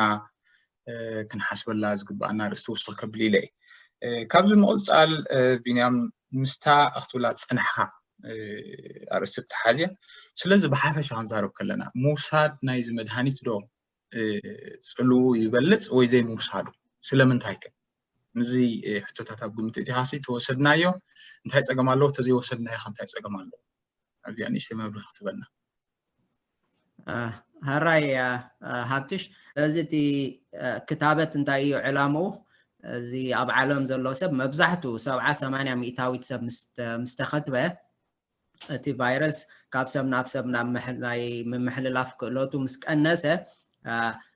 ክንሓስበላ ዝግባኣና ርእስቲ ውስኽ ከብል ኢለ እየ። ካብዚ ምቕፃል ቢንያም ምስታ ክትብላ ዝፀናሕካ ኣርእስቲ ተሓዝያ። ስለዚ ብሓፈሻ ክንዛረብ ከለና ምውሳድ ናይዚ መድሃኒት ዶ ፅልው ይበልፅ ወይ ዘይምውሳዱ ስለምንታይ ከ? ምስዚ ሕቶታት ኣብ ግምት እቲኻሲ ተወሰድናዮ እንታይ ፀገም ኣለዎ? ተዘይወሰድናዮ ከ እንታይ ፀገም ኣለዎ? ኣብዚኣ ንእሽተይ መብርሂ ክትበና። ሃራይ ሃብትሽ፣ እዚ እቲ ክታበት እንታይ እዩ ዕላምኡ? እዚ ኣብ ዓለም ዘሎ ሰብ መብዛሕትኡ ሰብዓ ሰማንያ ሚእታዊት ሰብ ምስ ተኸትበ እቲ ቫይረስ ካብ ሰብ ናብ ሰብ ናብ ናይ ምምሕልላፍ ክእለቱ ምስ ቀነሰ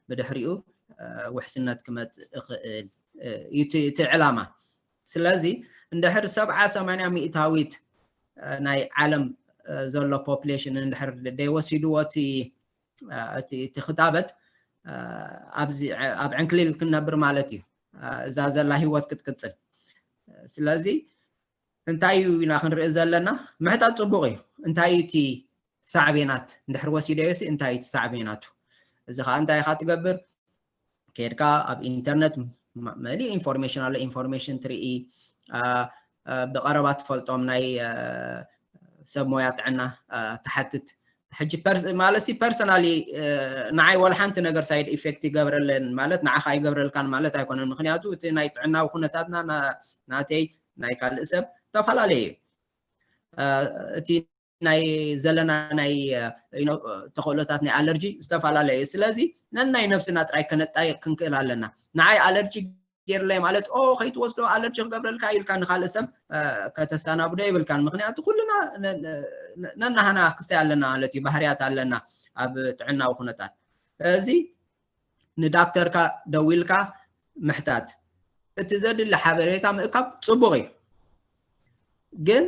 ብድሕሪኡ ውሕስነት ክመፅእ ይኽእል እዩ እቲ ዕላማ። ስለዚ እንድሕር ሰብዓ ሰማንያ ሚእታዊት ናይ ዓለም ዘሎ ፖፕሌሽን እንድሕር ደይወሲድዎ እቲ እቲ እቲ ክታበት ኣብዚ ኣብ ዕንክሊል ክንነብር ማለት እዩ። እዛ ዘላ ህይወት ክትቅፅል። ስለዚ እንታይ እዩ ኢና ክንርኢ ዘለና? ምሕታት ፅቡቅ እዩ። እንታይ እቲ ሳዕቤናት እንድሕር ወሲደዮ ሲ እንታይ እቲ ሳዕቤናቱ? እዚ ከዓ እንታይ ኢካ ትገብር? ከድካ ኣብ ኢንተርነት መሊእ ኢንፎርሜሽን ኣሎ። ኢንፎርሜሽን ትርኢ፣ ብቀረባ ትፈልጦም ናይ ሰብ ሞያ ጥዕና ትሓትት። ሕጂ ማለት ሲ ፐርሰናሊ ንዓይ ወላ ሓንቲ ነገር ሳይድ ኢፌክት ይገብረለን ማለት ንዓኻ ይገብረልካን ማለት ኣይኮነን። ምክንያቱ እቲ ናይ ጥዕናዊ ኩነታትና ናተይ ናይ ካልእ ሰብ ተፈላለየ እዩ። እቲ ናይ ዘለና ናይ ተኽእሎታት ናይ ኣለርጂ ዝተፈላለየ እዩ። ስለዚ ነናይ ነብስና ጥራይ ከነጣይቕ ክንክእል ኣለና። ንዓይ ኣለርጂ ገይርለይ ማለት ኦ ከይትወስዶ ኣለርጂ ክገብረልካ ኢልካ ንካልእ ሰብ ከተሰናብዶ የብልካን። ምክንያቱ ኩልና ነናሃና ክስታይ ኣለና ማለት እዩ፣ ባህርያት ኣለና ኣብ ጥዕናዊ ኩነታት። እዚ ንዳክተርካ ደዊልካ ምሕታት፣ እቲ ዘድሊ ሓበሬታ ምእካብ ጽቡቕ እዩ። ግን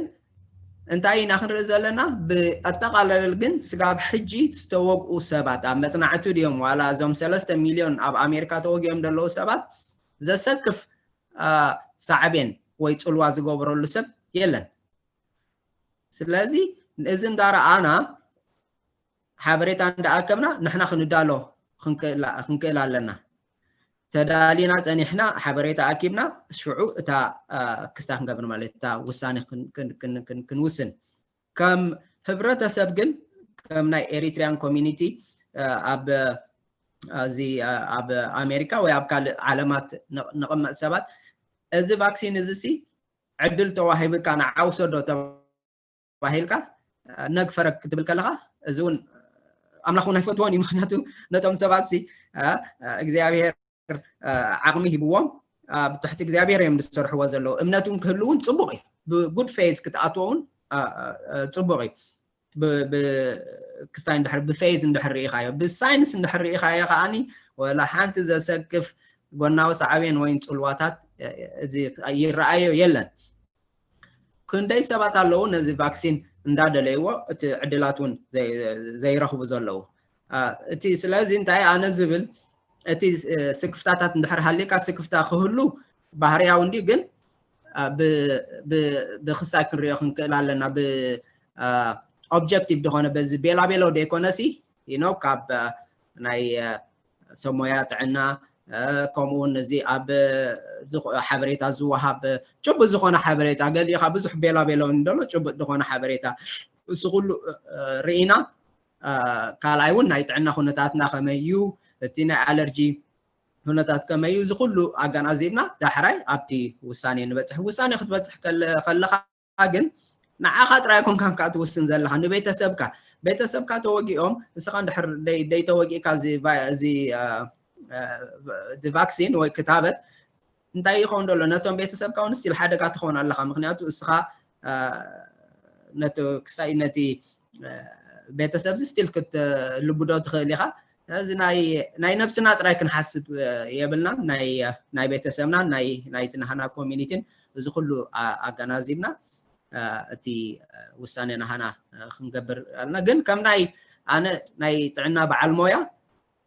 እንታይ ኢና ክንርኢ ዘለና? ብኣጠቓላሊ ግን ስጋብ ሕጂ ዝተወግኡ ሰባት ኣብ መጽናዕቲ ድዮም ዋላ እዞም ሰለስተ ሚልዮን ኣብ ኣሜሪካ ተወጊኦም ዘለዉ ሰባት ዘሰክፍ ሳዕቤን ወይ ጽልዋ ዝገብረሉ ሰብ የለን። ስለዚ እዚ እንዳረኣና ሓበሬታ እንዳኣከብና ንሕና ክንዳሎ ክንክእል ኣለና። ተዳሊና ጸኒሕና ሓበሬታ ኣኪብና ሽዑ እታ ክስታ ክንገብር ማለት እታ ውሳኔ ክንውስን። ከም ህብረተሰብ ግን ከም ናይ ኤሪትሪያን ኮሚኒቲ ኣብ እዚ ኣብ ኣሜሪካ ወይ ኣብ ካልእ ዓለማት ንቕመጥ ሰባት እዚ ቫክሲን እዚ ሲ ዕድል ተዋሂብካ ንዓውሰዶ ተባሂልካ ነግ ፈረግ ክትብል ከለኻ እዚ እውን ኣምላኽ እውን ኣይፈትዎን እዩ። ምክንያቱ ነቶም ሰባት ሲ እግዚኣብሔር ዓቕሚ ሂብዎም ኣብ ትሕቲ እግዚኣብሔር እዮም ዝሰርሕዎ ዘለዉ። እምነት እውን ክህሉ እውን ፅቡቕ እዩ። ብጉድ ፌዝ ክትኣትዎ እውን ፅቡቕ እዩ። ክስታይ እንድሕር ብፌዝ እንድሕር ርኢኻዮ፣ ብሳይንስ እንድሕር ርኢኻዮ ከዓኒ ወላ ሓንቲ ዘሰክፍ ጎናዊ ሳዕቤን ወይ ፅልዋታት እዚ ይረኣዮ የለን። ክንደይ ሰባት ኣለዉ ነዚ ቫክሲን እንዳደለይዎ እቲ ዕድላት እውን ዘይረኽቡ ዘለዉ። እቲ ስለዚ እንታይ ኣነ ዝብል እቲ ስክፍታታት እንድሕር ሃሊካ ስክፍታ ክህሉ ባህርያዊ እንዲ ግን ብክስታይ ክንሪኦ ክንክእል ኣለና። ኦብጀክቲቭ ዝኾነ በዚ ቤላቤሎ ደይኮነሲ ነው ካብ ናይ ሰብ ሞያ ጥዕና ከምኡውን እዚ ኣብ ሓበሬታ ዝወሃብ ጭቡጥ ዝኾነ ሓበሬታ ገሊኻ ብዙሕ ቤላቤሎ እንደሎ ጭቡጥ ዝኾነ ሓበሬታ እሱ ኩሉ ርኢና ካልኣይ እውን ናይ ጥዕና ኩነታትና ከመይ እዩ፣ እቲ ናይ ኣለርጂ ኩነታት ከመይ እዩ፣ እዚ ኩሉ ኣገናዚብና ዳሕራይ ኣብቲ ውሳኔ ንበፅሕ። ውሳኔ ክትበፅሕ ከለኻ ግን ንዓኻ ጥራይ ኮንካን ከዓ ትውስን ዘለኻ፣ ንቤተሰብካ። ቤተሰብካ ተወጊኦም ንስኻ እንድሕር ደይተወጊእካ እዚ ቫክሲን ወይ ክታበት እንታይ ይኸውን ዘሎ? ነቶም ቤተሰብካ እውን ስቲል ሓደጋ ትኸውን ኣለኻ። ምክንያቱ እስኻ ነቲ ክስታይ ነቲ ቤተሰብ ስቲል ክትልብዶ ትኽእል ኢኻ። እዚ ናይ ነብስና ጥራይ ክንሓስብ የብልና፣ ናይ ቤተሰብና ናይቲ ናሃና ኮሚኒቲን እዚ ኩሉ ኣገናዚብና እቲ ውሳኔ ናሃና ክንገብር ኣለና። ግን ከም ናይ ኣነ ናይ ጥዕና በዓል ሞያ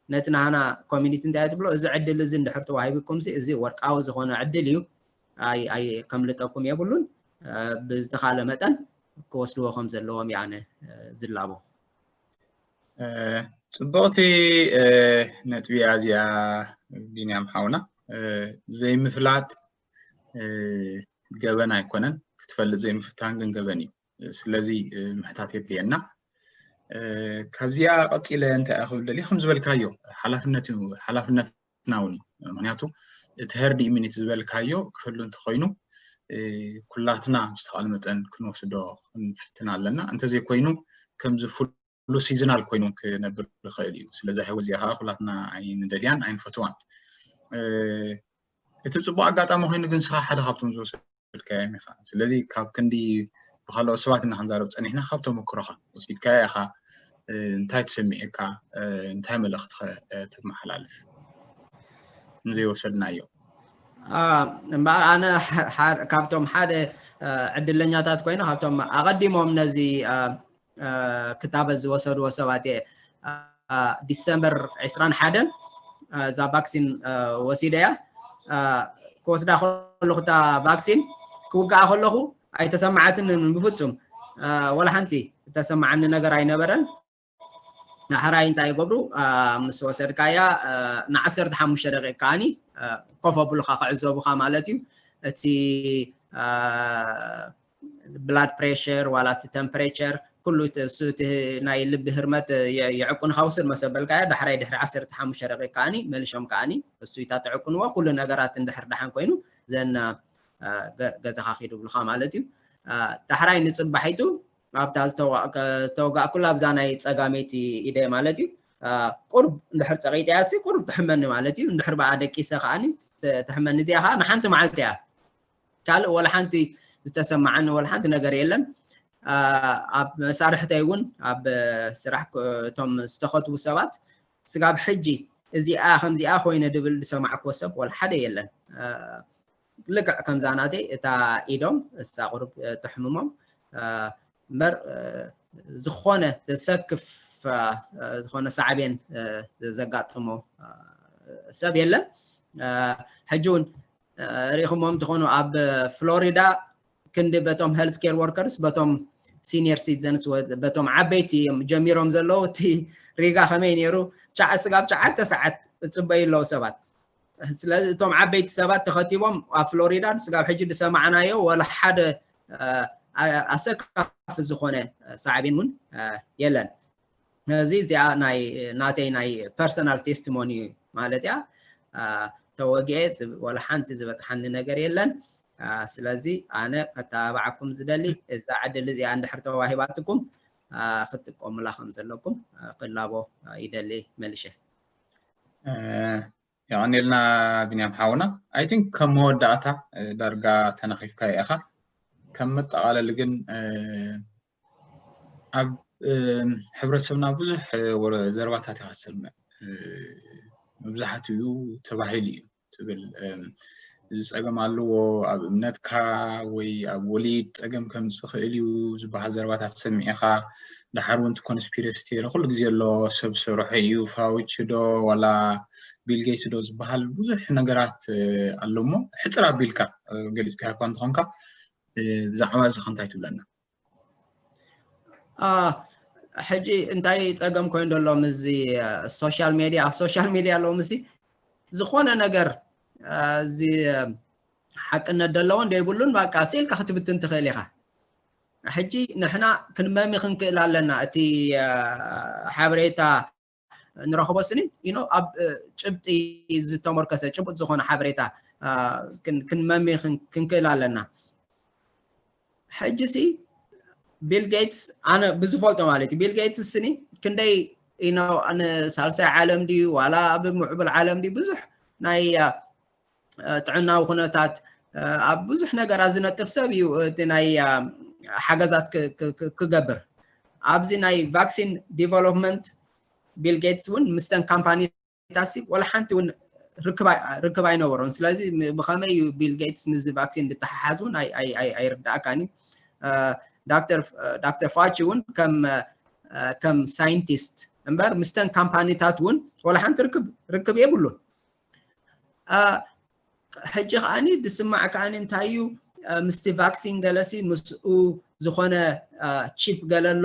ነቲ ናህና ኮሚኒቲ እንታይ ትብሎ? እዚ ዕድል እዚ እንድሕር ተዋሂብኩም እዚ ወርቃዊ ዝኾነ ዕድል እዩ። ኣይ ኣይ ከምልጠኩም የብሉን። ብዝተኻለ መጠን ክወስድዎ ከም ዘለዎም ያነ ዝላቦ። ጽቡቕቲ ነጥቢ እያ እዚኣ ቢንያም ሓውና። ዘይምፍላጥ ገበን ኣይኮነን፣ ክትፈልጥ ዘይምፍታን ግን ገበን እዩ። ስለዚ ምሕታት የድልየና። ካብዚኣ ቀፂለ እንታይ ክብል ደልየ ከም ዝበልካዮ ሓላፍነት እዩ፣ ሓላፍነትና እውን እዩ። ምክንያቱ እቲ ሄርድ ኢሚኒቲ ዝበልካዮ ክህሉ እንተኮይኑ ኩላትና ብዝተኻለ መጠን ክንወስዶ ክንፍትን ኣለና። እንተዘይኮይኑ ከምዚ ሉ ሲዝናል ኮይኑ ክነብር ይኽእል እዩ። ስለዚ ህይወት እዚኣ ከዓ ኩላትና ኣይንደልያን ኣይንፈትዋን። እቲ ፅቡቅ ኣጋጣሚ ኮይኑ ግን ስራሕ ሓደ ካብቶም ዝወሰድካዮም ኢኻ። ስለዚ ካብ ክንዲ ብካልኦት ሰባት እና ክንዛረብ ፀኒሕና ካብ ተመክሮኻ ወሲድካዮ ኢኻ። እንታይ ተሰሚዑካ? እንታይ መልእኽቲ ተመሓላልፍ? ንዘይወሰድናዮ እምበኣር ኣነ ካብቶም ሓደ ዕድለኛታት ኮይነ ካብቶም ኣቐዲሞም ነዚ ክታበት ዝወሰድዎ ሰባት እየ። ዲሰምበር ዕስራን ሓደን እዛ ቫክሲን ወሲደያ። ክወስዳ ከለኹ እታ ቫክሲን ክውግኣ ከለኹ ኣይተሰማዓትንን ብፍጹም። ወላ ሓንቲ እተሰማዓኒ ነገር ኣይነበረን። ዳሕራይ እንታይ ይገብሩ? ምስ ወሰድካያ ንዓሰርተ ሓሙሽተ ደቂቕ ከዓኒ ኮፍ ኣብሉኻ ክዕዘቡኻ ማለት እዩ። እቲ ብላድ ፕሬሽር ዋላ እቲ ተምፕሬቸር ኩሉ እቲ ናይ ልቢ ህርመት ይዕቁንኻ ውስድ መሰበልካያ። ዳሕራይ ድሕሪ ዓሰርተ ሓሙሽተ ደቂቕ ከዓኒ መሊሾም ከዓኒ እሱ ይታ ትዕቁንዎ ኩሉ ነገራት እንድሕር ደሓን ኮይኑ ዘን ገዛኻ ኪዱ ብልኻ ማለት እዩ። ዳሕራይ ንፅባሒቱ ኣብታ ዝተወጋእኩላ ኣብዛ ናይ ፀጋመይቲ ኢደ ማለት እዩ። ቁርብ እንድሕር ፀቂጠያ ሲ ቁርብ ትሕመኒ ማለት እዩ። እንድሕር ብኣ ደቂሰ ከዓኒ ትሕመኒ እዚኣ ከዓ ንሓንቲ መዓልቲ እያ። ካልእ ወላ ሓንቲ ዝተሰማዓኒ ወላ ሓንቲ ነገር የለን። ኣብ መሳርሕተይ እውን ኣብ ስራሕ እቶም ዝተኸትቡ ሰባት ስጋብ ሕጂ እዚኣ ከምዚኣ ኮይነ ድብል ዝሰማዕክዎ ሰብ ወላ ሓደ የለን። ልክዕ ከምዛ ናተይ እታ ኢዶም እሳ ቁርብ ትሕምሞም እምበር ዝኾነ ዘሰክፍ ዝኾነ ሳዕቤን ዘጋጥሞ ሰብ የለን። ሕጂ እውን ርኢኹሞም ትኾኑ ኣብ ፍሎሪዳ ክንዲ በቶም ሄልት ኬር ወርከርስ በቶም ሲኒየር ሲቲዘንስ በቶም ዓበይቲ እዮም ጀሚሮም ዘለዉ። እቲ ሪጋ ከመይ ነይሩ? ስጋብ ሸዓተ ሰዓት እፅበዩ ኣለዉ ሰባት። ስለዚ እቶም ዓበይቲ ሰባት ተኸቲቦም ኣብ ፍሎሪዳ ስጋብ ሕጂ ዝሰማዕናዮ ወላ ሓደ ኣሰካፊ ዝኾነ ሳዕቤን እውን የለን። እዚ እዚኣ ናይ ናተይ ናይ ፐርሰናል ቴስቲሞኒ ማለት እያ። ተወጊኤ ወላ ሓንቲ ዝበፅሓኒ ነገር የለን። ስለዚ ኣነ ከተባብዓኩም ዝደሊ እዛ ዕድል እዚኣ እንድሕር ተዋሂባትኩም ክትጥቀሙላ ከም ዘለኩም ክላቦ ይደሊ መልሸ። የቐኒልና ቢንያም ሓውና። ኣይ ቲንክ ከም መወዳእታ ዳርጋ ተነኺፍካ ኢኻ። ከም መጠቓለሊ ግን ኣብ ሕብረተሰብና ብዙሕ ዘረባታት ኢኻ ትሰምዕ። መብዛሕትኡ ተባሂሉ እዩ ትብል። እዚ ፀገም ኣለዎ ኣብ እምነትካ ወይ ኣብ ወሊድ ፀገም ከምፅእ ክእል እዩ ዝበሃል ዘረባታት ትሰምዕ ኢኻ። ደሓር እውን ኮንስፒረሲ ቴሪ ኩሉ ግዜ ኣሎ። ሰብ ሰርሖ እዩ ፋውቺ ዶ ዋላ ቢል ጌትስ ዶ ዝበሃል ብዙሕ ነገራት ኣሎ። እሞ ሕፅር ኣቢልካ ገሊፅካ እኳ እንተኾንካ ብዛዕባ እዚ ከ እንታይ ትብለና? ሕጂ እንታይ ፀገም ኮይኑ ዘሎ ምስዚ ሶሻል ሜድያ ኣብ ሶሻል ሜድያ ኣለዉ ምስዚ ዝኾነ ነገር እዚ ሓቅነት ዘለዎን ዘይብሉን በቃ ስኢልካ ክትብትን ትኽእል ኢኻ። ሕጂ ንሕና ክንመሚ ክንክእል ኣለና። እቲ ሓበሬታ ንረኽቦ ስኒ ኢኖ ኣብ ጭብጢ ዝተመርኮሰ ጭቡጥ ዝኾነ ሓበሬታ ክንመሚ ክንክእል ኣለና። ሕጂ ሲ ቢል ጌትስ ኣነ ብዝፈልጦ ማለት እዩ ቢል ጌትስ ስኒ ክንደይ ኢኖ ንሳልሳይ ዓለም ድዩ ዋላ ኣብ ምዕቡል ዓለም ድዩ ብዙሕ ናይ ጥዕናዊ ኩነታት ኣብ ብዙሕ ነገራት ዝነጥፍ ሰብ እዩ። እቲ ናይ ሓገዛት ክገብር ኣብዚ ናይ ቫክሲን ዲቨሎፕመንት ቢል ጌትስ እውን ምስተን ካምፓኒታት ወላ ሓንቲ እውን ርክብ ኣይነበሮን። ስለዚ ብኸመይ እዩ ቢል ጌትስ ምስዚ ቫክሲን ዝተሓሓዝ እውን ኣይርዳእካን እዩ። ዳክተር ፋውቺ እውን ከም ሳይንቲስት እምበር ምስተን ካምፓኒታት እውን ወላ ሓንቲ ርክብ የብሉን። ሕጂ ከዓኒ ዝስማዕ ከዓኒ እንታይ እዩ ምስቲ ቫክሲን ገለሲ ምስኡ ዝኾነ ቺፕ ገለ ኣሎ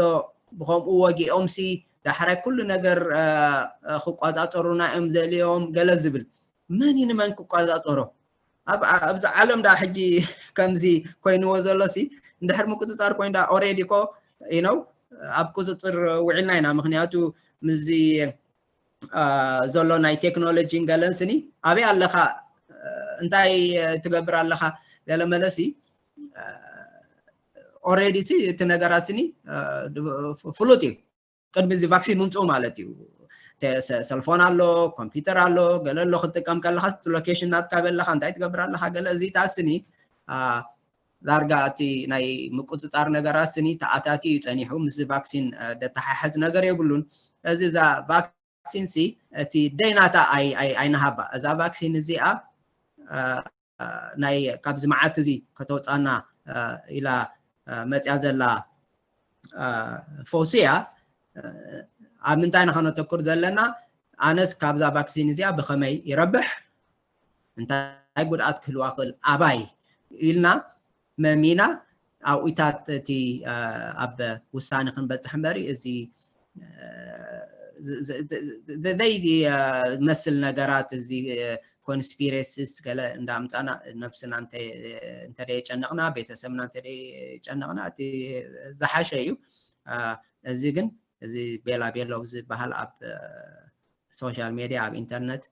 ብከምኡ ወጊኦምሲ ዳሕራይ ኩሉ ነገር ክቋፃፀሩና እዮም ዘልዮም ገለ ዝብል። መን እዩ ንመን ክቋፃፀሮ? ኣብዚ ዓለም ዳ ሕጂ ከምዚ ኮይንዎ ዘሎ ሲ እንድሕር ምቁፅፃር ኮይኑ ዳ ኦሬዲ ኮ ነው ኣብ ቁፅፅር ውዒልና ኢና። ምክንያቱ ምስዚ ዘሎ ናይ ቴክኖሎጂን ገለን ስኒ ኣበይ ኣለኻ እንታይ ትገብር ኣለኻ ገለ መለሲ ኦሬዲ ሲ እቲ ነገራት ስኒ ፍሉጥ እዩ። ቅድሚ እዚ ቫክሲን ምምፅኡ ማለት እዩ። ሰልፎን ኣሎ፣ ኮምፒውተር ኣሎ፣ ገለ ኣሎ ክትጥቀም ከለካ ሎኬሽን ናትካ በለካ እንታይ ትገብር ኣለካ ገለ እዚ ታስኒ ዳርጋ እቲ ናይ ምቁፅፃር ነገራት ስኒ ተኣታቲ እዩ ፀኒሑ። ምስ ቫክሲን ደተሓሕዝ ነገር የብሉን። እዚ እዛ ቫክሲን ሲ እቲ ደይናታ ኣይንሃባ። እዛ ቫክሲን እዚኣ ናይ ካብዚ መዓልቲ እዚ ከተውፃና ኢላ መፅያ ዘላ ፈውሲ እያ። ኣብ ምንታይ ንኸነተኩር ዘለና ኣነስ ካብዛ ቫክሲን እዚኣ ብኸመይ ይረብሕ፣ እንታይ ጉድኣት ክህልዋ ክእል ኣባይ ኢልና መሚና ኣብኢታት እቲ ኣብ ውሳኔ ክንበፅሕ እምበሪ እዚ ዘይመስል ነገራት እዚ ኮንስፒሬሲስ ገለ እንዳምፃና ነብስና እንተደየጨነቕና ቤተሰብና እንተደየጨነቕና እቲ ዝሓሸ እዩ። እዚ ግን እዚ ቤላ ቤሎ ዝበሃል ኣብ ሶሻል ሜድያ ኣብ ኢንተርነት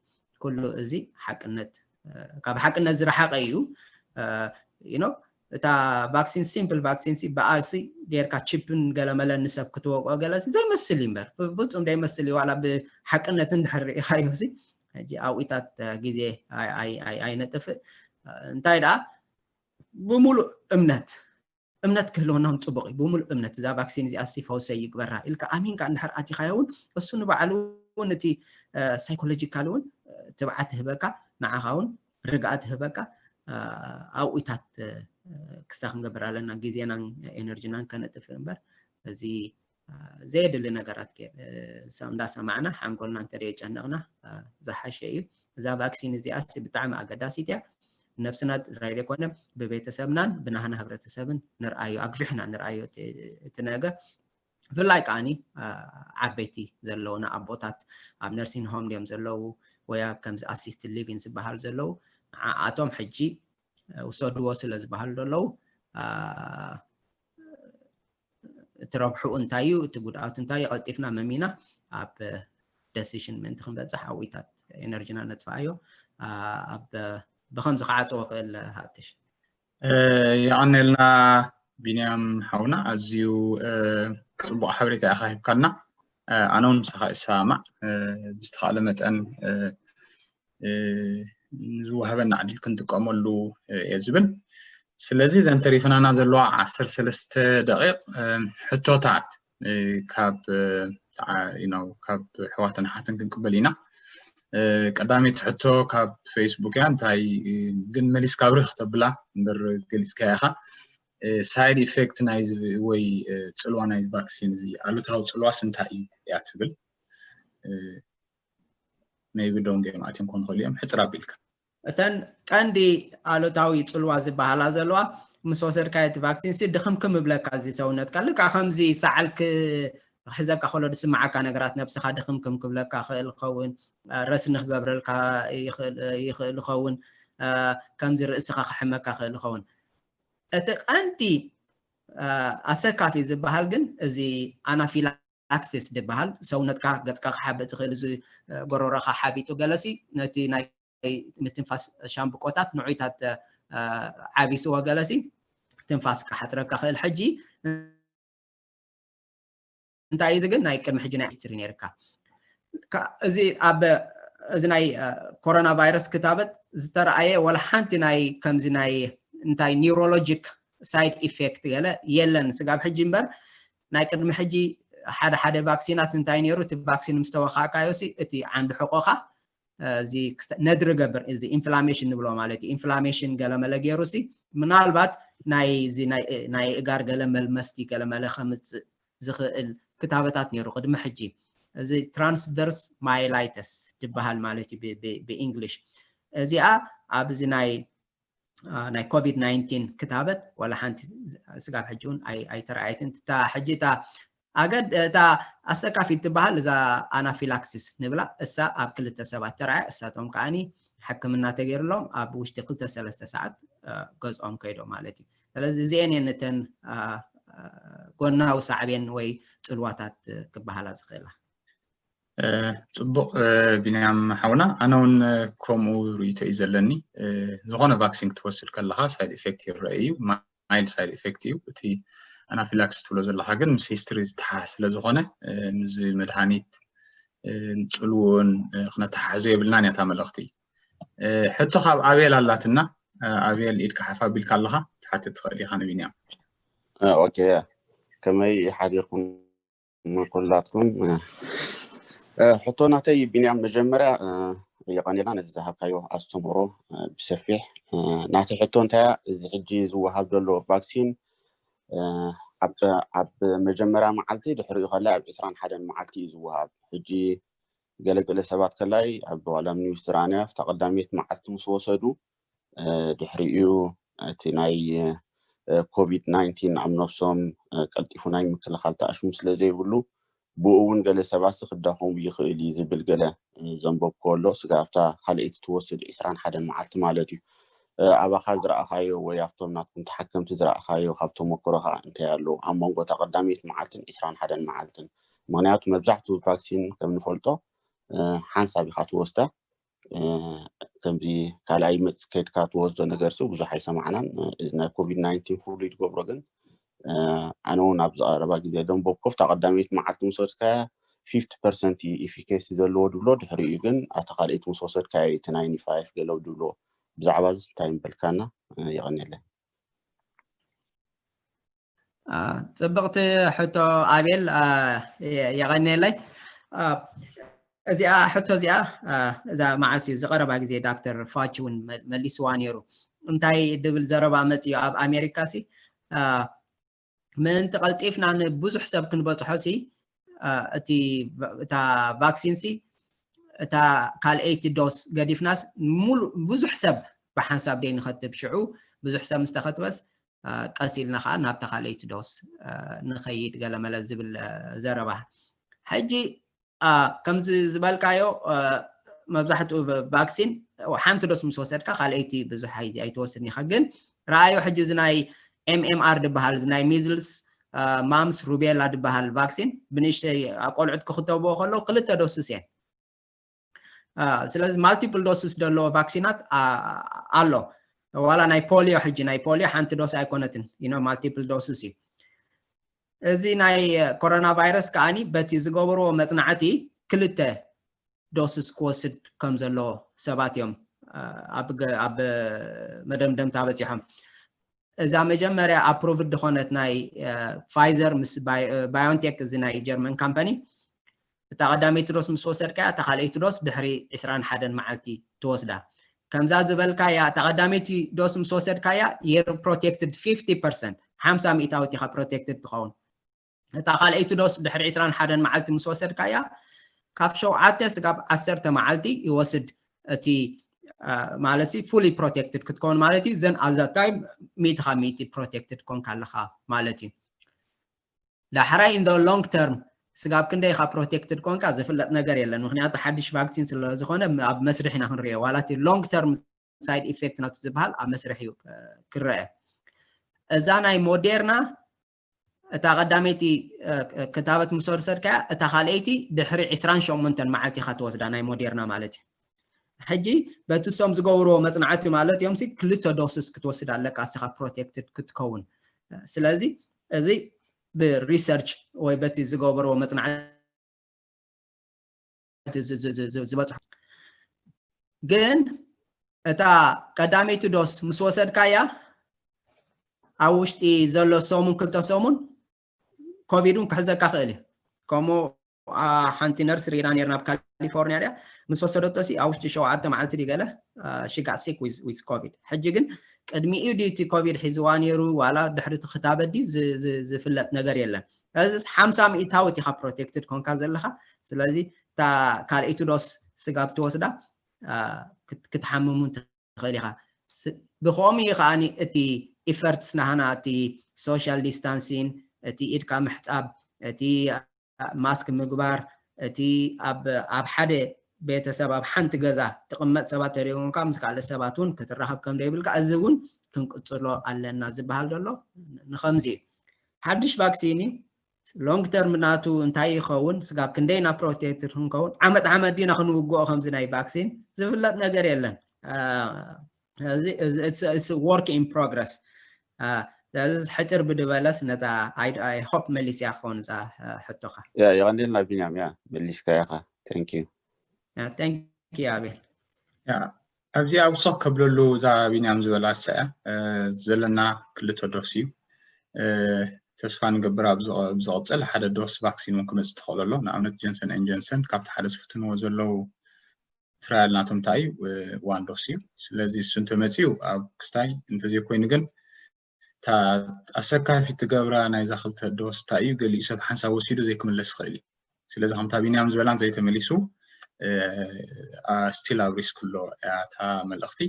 ኩሉ እዚ ሓቅነት ካብ ሓቅነት ዝረሓቀ እዩ። ዩ እታ ቫክሲን ሲምፕል ቫክሲን ብኣሲ ጌርካ ቺፕን ገለመለ ንሰብ ክትወቅኦ ገለ ዘይመስል እዩ እምበር ፍፁም ዘይመስል እዩ። ዋላ ብሓቅነት እንድሕር ርኢኻዮ ሲ ኣብኢታት ግዜ ኣይነጥፍእ እንታይ ደኣ ብሙሉእ እምነት እምነት ክህልወናውን ፅቡቅ እዩ። ብሙሉእ እምነት እዛ ቫክሲን እዚኣ ሲ ፈውሰ ይግበራ ኢልካ ኣሚንካ እንድሕር ኣቲኻዮ እውን እሱ ንባዕሉ እውን እቲ ሳይኮሎጂካል እውን ትብዓት ህበካ ንዓኻ እውን ርግኣት ህበካ ኣብኢታት ክስታ ክንገብር ኣለና ግዜናን ኤነርጂናን ከነጥፍእ እምበር እዚ ዘየድሊ ነገራት እንዳሰማዕና ሓንጎልና እንተደየጨነቕና ዝሓሸ እዩ። እዛ ቫክሲን እዚኣ ብጣዕሚ ኣገዳሲት እያ። ነብስና ጥራይ ዘይኮነ ብቤተሰብናን ብናህና ህብረተሰብን ንርኣዮ ኣግፊሕና ንርኣዮ እቲ ነገር ብፍላይ ከዓኒ ዓበይቲ ዘለውና ኣቦታት ኣብ ነርሲን ሆም ድዮም ዘለዉ ወይ ኣብ ከምዚ ኣሲስት ሊቪን ዝበሃል ዘለዉ ንዓኣቶም ሕጂ ውሰድዎ ስለ ዝበሃሉ ዘለዉ እቲ ረብሕኡ እንታይ እዩ እቲ ጉድኣቱ እንታይ እዩ ቀልጢፍና መሚና ኣብ ደሲሽን ምእንቲ ክንበፅሕ ኣብኢታት ኤነርጂና ነጥፋኣዮ ኣብ ብከምዚ ክዓፅዎ ክእል ሃብትሽ የቐነልና ቢንያም ሓውና ኣዝዩ ፅቡቅ ሓበሬታ ኢኻ ሂብካና ኣነ እውን ምሳኻ ይሰማማዕ ብዝተኻእለ መጠን ንዝወሃበና ዕድል ክንጥቀመሉ እየ ዝብል ስለዚ እዘን ተሪፈናና ዘለዋ ዓሰርተ ሰለስተ ደቂቕ ሕቶታት ካብ ካብ ሕዋትን ሓትን ክንቅበል ኢና ቀዳመይቲ ሕቶ ካብ ፌስቡክ እያ እንታይ ግን መሊስካ ብርህ ክተብላ እምበር ገሊፅካ ኢኻ side effect ናይዚ ወይ ፅልዋ ናይዚ ቫክሲን እዚ ኣሉታዊ ፅልዋስ እንታይ እዩ እያ ትብል maybe ደንጎ እዮም ኣትዮም ክኾኑ ይኽእሉ እዮም ሕፅር ኣቢልካ እተን ቀንዲ ኣሉታዊ ፅልዋ ዝበሃላ ዘለዋ ምስ ወሰድካዮ እቲ ቫክሲን ሲ ድኽምክም እብለካ እዚ ሰውነትካ ልካ ከምዚ ሰዓል ክሕዘካ ከሎ ዝስምዓካ ነገራት ነብስኻ ድኽምክም ክብለካ ክእል ኸውን ረስኒ ክገብረልካ ይኽእል ይኸውን ከምዚ ርእስኻ ክሕመካ ክእል ይኸውን እቲ ቀንዲ ኣሰካፊ ዝበሃል ግን እዚ ኣናፊላክሲስ ዝበሃል ሰውነትካ ገፅካ ክሓብእ ትኽእል እዚ ጎረሮኻ ሓቢጡ ገለሲ ነቲ ናይ ምትንፋስ ሻምብቆታት ንዑይታት ዓቢስዎ ገለሲ ትንፋስ ክሓፅረካ ክእል ሕጂ እንታይ እዚ ግን ናይ ቅድሚ ሕጂ ናይ ስትሪ ነርካ እዚ ኣብ እዚ ናይ ኮሮና ቫይረስ ክታበት ዝተረኣየ ወላ ሓንቲ ናይ ከምዚ ናይ እንታይ ኒውሮሎጂክ ሳይድ ኢፌክት ገለ የለን ስጋብ ሕጂ እምበር ናይ ቅድሚ ሕጂ ሓደ ሓደ ቫክሲናት እንታይ ነይሩ እቲ ቫክሲን ምስ ተወካእካዮ እቲ ዓንዲ ሕቆኻ እዚ ነድሪ ገብር እዚ ኢንፍላሜሽን ንብሎ ማለት እዩ ኢንፍላሜሽን ገለመለ ገይሩ ሲ ምናልባት ናይ እጋር ገለ መልመስቲ ገለመለ ከምፅእ ዝኽእል ክታበታት ነይሩ ቅድሚ ሕጂ እዚ ትራንስቨርስ ማይላይተስ ዝበሃል ማለት እዩ ብእንግሊሽ እዚኣ ኣብዚ ናይ ናይ ኮቪድ ናይንቲን ክታበት ዋላ ሓንቲ ስጋብ ሕጂ እውን ኣይተረኣየትን እታ ሕጂ እታ ኣገድ እታ ኣሰካፊት ትበሃል እዛ ኣናፊላክሲስ ንብላ እሳ ኣብ ክልተ ሰባት ተረኣያ እሳቶም ከዓኒ ሕክምና ተገይርሎም ኣብ ውሽጢ ክልተ ሰለስተ ሰዓት ገዝኦም ከይዶ ማለት እዩ ስለዚ እዚአን እየን እተን ጎናዊ ሳዕቤን ወይ ፅልዋታት ክበሃላ ዝኽእላ ፅቡቅ ቢንያም ሓውና ኣነ እውን ከምኡ ርእቶ እዩ ዘለኒ ዝኾነ ቫክሲን ክትወስድ ከለካ ሳይድ ኢፌክት ይረአ እዩ ማይል ሳይድ ኢፌክት እዩ እቲ ኣናፊላክስ ትብሎ ዘለካ ግን ምስ ሂስትሪ ዝተሓሓ ስለ ዝኾነ ምስ መድሃኒት ፅልውን ክነተሓሕዞ የብልናን እያ እታ መልእክቲ ሕቶ ካብ ኣቤል ኣላትና ኣቤል ኢድካ ሓፍ ኣቢልካ ኣለካ ትሓትት ትኽእል ኢካ ንቢንያም ኦኬ ከመይ ሓዲርኩም ኩላትኩም ሕቶ ናተይ ቢንያም መጀመርያ የቐኔላ ነዚ ዝሃብካዮ ኣስተምህሮ ብሰፊሕ ናተይ ሕቶ እንታያ እዚ ሕጂ ዝወሃብ ዘሎ ቫክሲን ኣብ መጀመርያ መዓልቲ ድሕሪኡ ከላይ ኣብ ዕስራን ሓደን መዓልቲ እዩ ዝወሃብ ሕጂ ገለገለ ሰባት ከላይ ኣብ ዋላ ኒውስ ዝረኣናዮ ኣብታ ቀዳመይቲ መዓልቲ ምስ ወሰዱ ድሕሪኡ እቲ ናይ ኮቪድ ናይንቲን ኣብ ነብሶም ቀልጢፉ ናይ ምክልኻል ተኣሽሙ ስለ ዘይብሉ ብኡ እውን ገለ ሰባትሲ ክዳኸሙ ይኽእል እዩ ዝብል ገለ ዘንበብኩ ኣሎ። ስጋ ኣብታ ካልኣይቲ ትወስድ ዕስራን ሓደን መዓልቲ ማለት እዩ። ኣባኻ ዝረኣኻዮ ወይ ኣብቶም ናትኩም ተሓከምቲ ዝረኣኻዮ ካብ ተመክሮኻ እንታይ ኣሎ ኣብ መንጎ እታ ቀዳመይቲ መዓልትን ዕስራን ሓደን መዓልትን? ምክንያቱ መብዛሕትኡ ቫክሲን ከም ንፈልጦ ሓንሳብ ኢኻ ትወስዳ። ከምዚ ካልኣይ መፅ ከድካ ትወስዶ ነገር ሲ ብዙሕ ኣይሰማዕናን። እዚ ናይ ኮቪድ ናይንቲን ፍሉይ ትገብሮ ግን ኣነ እውን ኣብዚ ቀረባ ግዜ ደንበብኮ ኣብታ ቀዳመይቲ መዓልቲ ምስ ወስድካያ ፊፍቲ ፐርሰንት ኢፊኬሲ ዘለዎ ድብሎ ድሕሪኡ ግን ኣታ ካልኣይቲ ምስ ወሰድካያ እቲ ናይንቲ ፋይቭ ገለው ድብሎ። ብዛዕባ እዚ እንታይ ምበልካና? የቐንየለይ። ጽብቕቲ ሕቶ ኣቤል፣ የቐንየለይ። እዚኣ ሕቶ እዚኣ እዛ መዓስ እዩ ዝቐረባ ግዜ ዳክተር ፋች እውን መሊስዋ ነይሩ። እንታይ ድብል ዘረባ መፅዮ ኣብ ኣሜሪካ ሲ ምእንቲ ቀልጢፍና ንብዙሕ ሰብ ክንበፅሖ ሲ እቲ እታ ቫክሲን ሲ እታ ካልኣይቲ ዶስ ገዲፍናስ ሙሉ ብዙሕ ሰብ ብሓንሳብ ደይ ንኸትብ ሽዑ ብዙሕ ሰብ ምስተኸትበስ ቀስ ኢልና ከዓ ናብታ ካልኣይቲ ዶስ ንኸይድ ገለመለ ዝብል ዘረባ። ሕጂ ከምዚ ዝበልካዮ መብዛሕትኡ ቫክሲን ሓንቲ ዶስ ምስ ወሰድካ ካልኣይቲ ብዙሕ ኣይትወስድን ኢኻ። ግን ረኣዮ ሕጂ እዚ ናይ ኤምኤምኣር ዝበሃል እዚ ናይ ሚዝልስ ማምስ ሩቤላ ዝበሃል ቫክሲን ብንእሽተይ ቆልዑት ክኽተብዎ ከለዉ ክልተ ዶስስ እየን። ስለዚ ማልቲፕል ዶስስ ዘለዎ ቫክሲናት ኣሎ። ዋላ ናይ ፖሊዮ ሕጂ ናይ ፖሊዮ ሓንቲ ዶስ ኣይኮነትን፣ ማልቲፕል ዶስስ እዩ። እዚ ናይ ኮሮና ቫይረስ ከዓኒ በቲ ዝገበርዎ መፅናዕቲ ክልተ ዶስስ ክወስድ ከም ዘለዎ ሰባት እዮም ኣብ መደምደምታ በፂሖም። እዛ መጀመርያ ኣፕሩቭድ ዝኾነት ናይ ፋይዘር ምስ ባዮንቴክ እዚ ናይ ጀርመን ካምፓኒ እታ ቀዳመይቲ ዶስ ምስ ወሰድካያ እታ ካልኣይቲ ዶስ ድሕሪ ዕስራን ሓደን መዓልቲ ትወስዳ። ከምዛ ዝበልካያ እታ ቀዳመይቲ ዶስ ምስ ወሰድካያ you're protected fifty percent ሓምሳ ሚእታዊት ኢኻ ፕሮቴክትድ ትኸውን። እታ ካልኣይቲ ዶስ ድሕሪ ዕስራን ሓደን መዓልቲ ምስ ወሰድካያ ካብ ሸውዓተ ስጋብ ዓሰርተ መዓልቲ ይወስድ እቲ ማለት ሲ fully protected ክትከውን ማለት እዩ። ዘን ኣዛ ታይም ሚእቲ ካብ ሚእቲ ፕሮቴክትድ ኮንካ ኣለኻ ማለት እዩ። ዳሕራይ in the long term ስጋብ ክንደይ ኢኻ ፕሮቴክትድ ኮንካ ዝፍለጥ ነገር የለን። ምክንያቱ ሓድሽ ቫክሲን ስለ ዝኾነ ኣብ መስርሕ ኢና ክንሪኦ። ዋላ እቲ long term side effect ናቱ ዝበሃል ኣብ መስርሕ እዩ ክረአ። እዛ ናይ ሞዴርና እታ ቀዳመይቲ ክታበት ምስ ወሰድካያ እታ ካልኣይቲ ድሕሪ ዕስራን ሸሞንተን መዓልቲ ኢኻ ትወስዳ ናይ ሞዴርና ማለት እዩ። ሕጂ በቲ እሶም ዝገብርዎ መፅናዕቲ ማለት እዮም ሲ ክልተ ዶስስ ክትወስድ ኣለካ እስኻ ፕሮቴክትድ ክትከውን። ስለዚ እዚ ብሪሰርች ወይ በቲ ዝገበርዎ መፅናዕቲ ዝበፅሑ ግን እታ ቀዳመይቲ ዶስ ምስ ወሰድካያ ኣብ ውሽጢ ዘሎ ሰሙን ክልተ ሰሙን ኮቪድ እውን ክሕዘካ ክእል እዩ። ከምኡ ሓንቲ ነርስ ርኢና ነርና ኣብ ካሊፎርኒያ ያ ምስ ወሰደቶ ሲ ኣብ ውሽጢ ሸውዓተ መዓልቲ ድገለ she got sick with ኮቪድ። ሕጂ ግን ቅድሚኡ ድዩ እቲ ኮቪድ ሒዝዋ ነይሩ ዋላ ድሕሪ እቲ ክታበት ድዩ ዝፍለጥ ነገር የለን። እዚ ሓምሳ ሚእታዊት ኢኻ ፕሮቴክትድ ኮንካ ዘለኻ። ስለዚ እታ ካልኣይቲ ዶስ ስጋብ ትወስዳ ክትሓምም እውን ትኽእል ኢኻ። ብኸምኡ እዩ ከዓኒ እቲ ኢፈርትስ ናህና እቲ ሶሻል ዲስታንሲን እቲ ኢድካ ምሕፃብ እቲ ማስክ ምግባር እቲ ኣብ ሓደ ቤተሰብ ኣብ ሓንቲ ገዛ ትቕመጥ ሰባት ተሪእካ ምስ ካልእ ሰባት እውን ክትራኸብ ከም ደይብልካ እዚ እውን ክንቅፅሎ ኣለና ዝበሃል ዘሎ ንኸምዚ እዩ። ሓድሽ ቫክሲን እዩ። ሎንግ ተርም ናቱ እንታይ ይኸውን ስጋብ ክንደይና ፕሮቴክትድ ክንከውን ዓመት ዓመት ዲና ክንውግኦ ከምዚ ናይ ቫክሲን ዝፍለጥ ነገር የለን። work in progress። ስለዚ ሕፅር ብድበለስ ነዛ ሆፕ መሊስያ ክኸውን እዛ ሕቶኻ። የቐንልና ቢንያም ያ መሊስካ ኢኻ። Thank you። Thank you ኣቤል። ኣብዚ ኣብ ሶክ ከብለሉ እዛ ቢንያም ዝበላ ሰ ዘለና ክልተ ዶስ እዩ። ተስፋ ንገብር ኣብ ዝቐፅል ሓደ ዶስ ቫክሲን እውን ክመፅእ ተኽእሎ ኣሎ። ንኣብነት ጀንሰን ኤን ጀንሰን ካብቲ ሓደ ዝፍትንዎ ዘለዉ ትራያል ናቶም እንታይ እዩ ዋን ዶስ እዩ። ስለዚ እሱ እንተመፅኡ ኣብ ክስታይ እንተዘይኮይኑ ግን እታ ኣሰካፊ ትገብራ ናይዛ ክልተ ዶስ እንታይ እዩ ገሊኡ ሰብ ሓንሳብ ወሲዱ ዘይክምለስ ይኽእል እዩ። ስለዚ ከምታ ቢንያም ዝበላን ዘይተመሊሱ still ኣብ risk ኣሎ እያ እታ መልእኽቲ።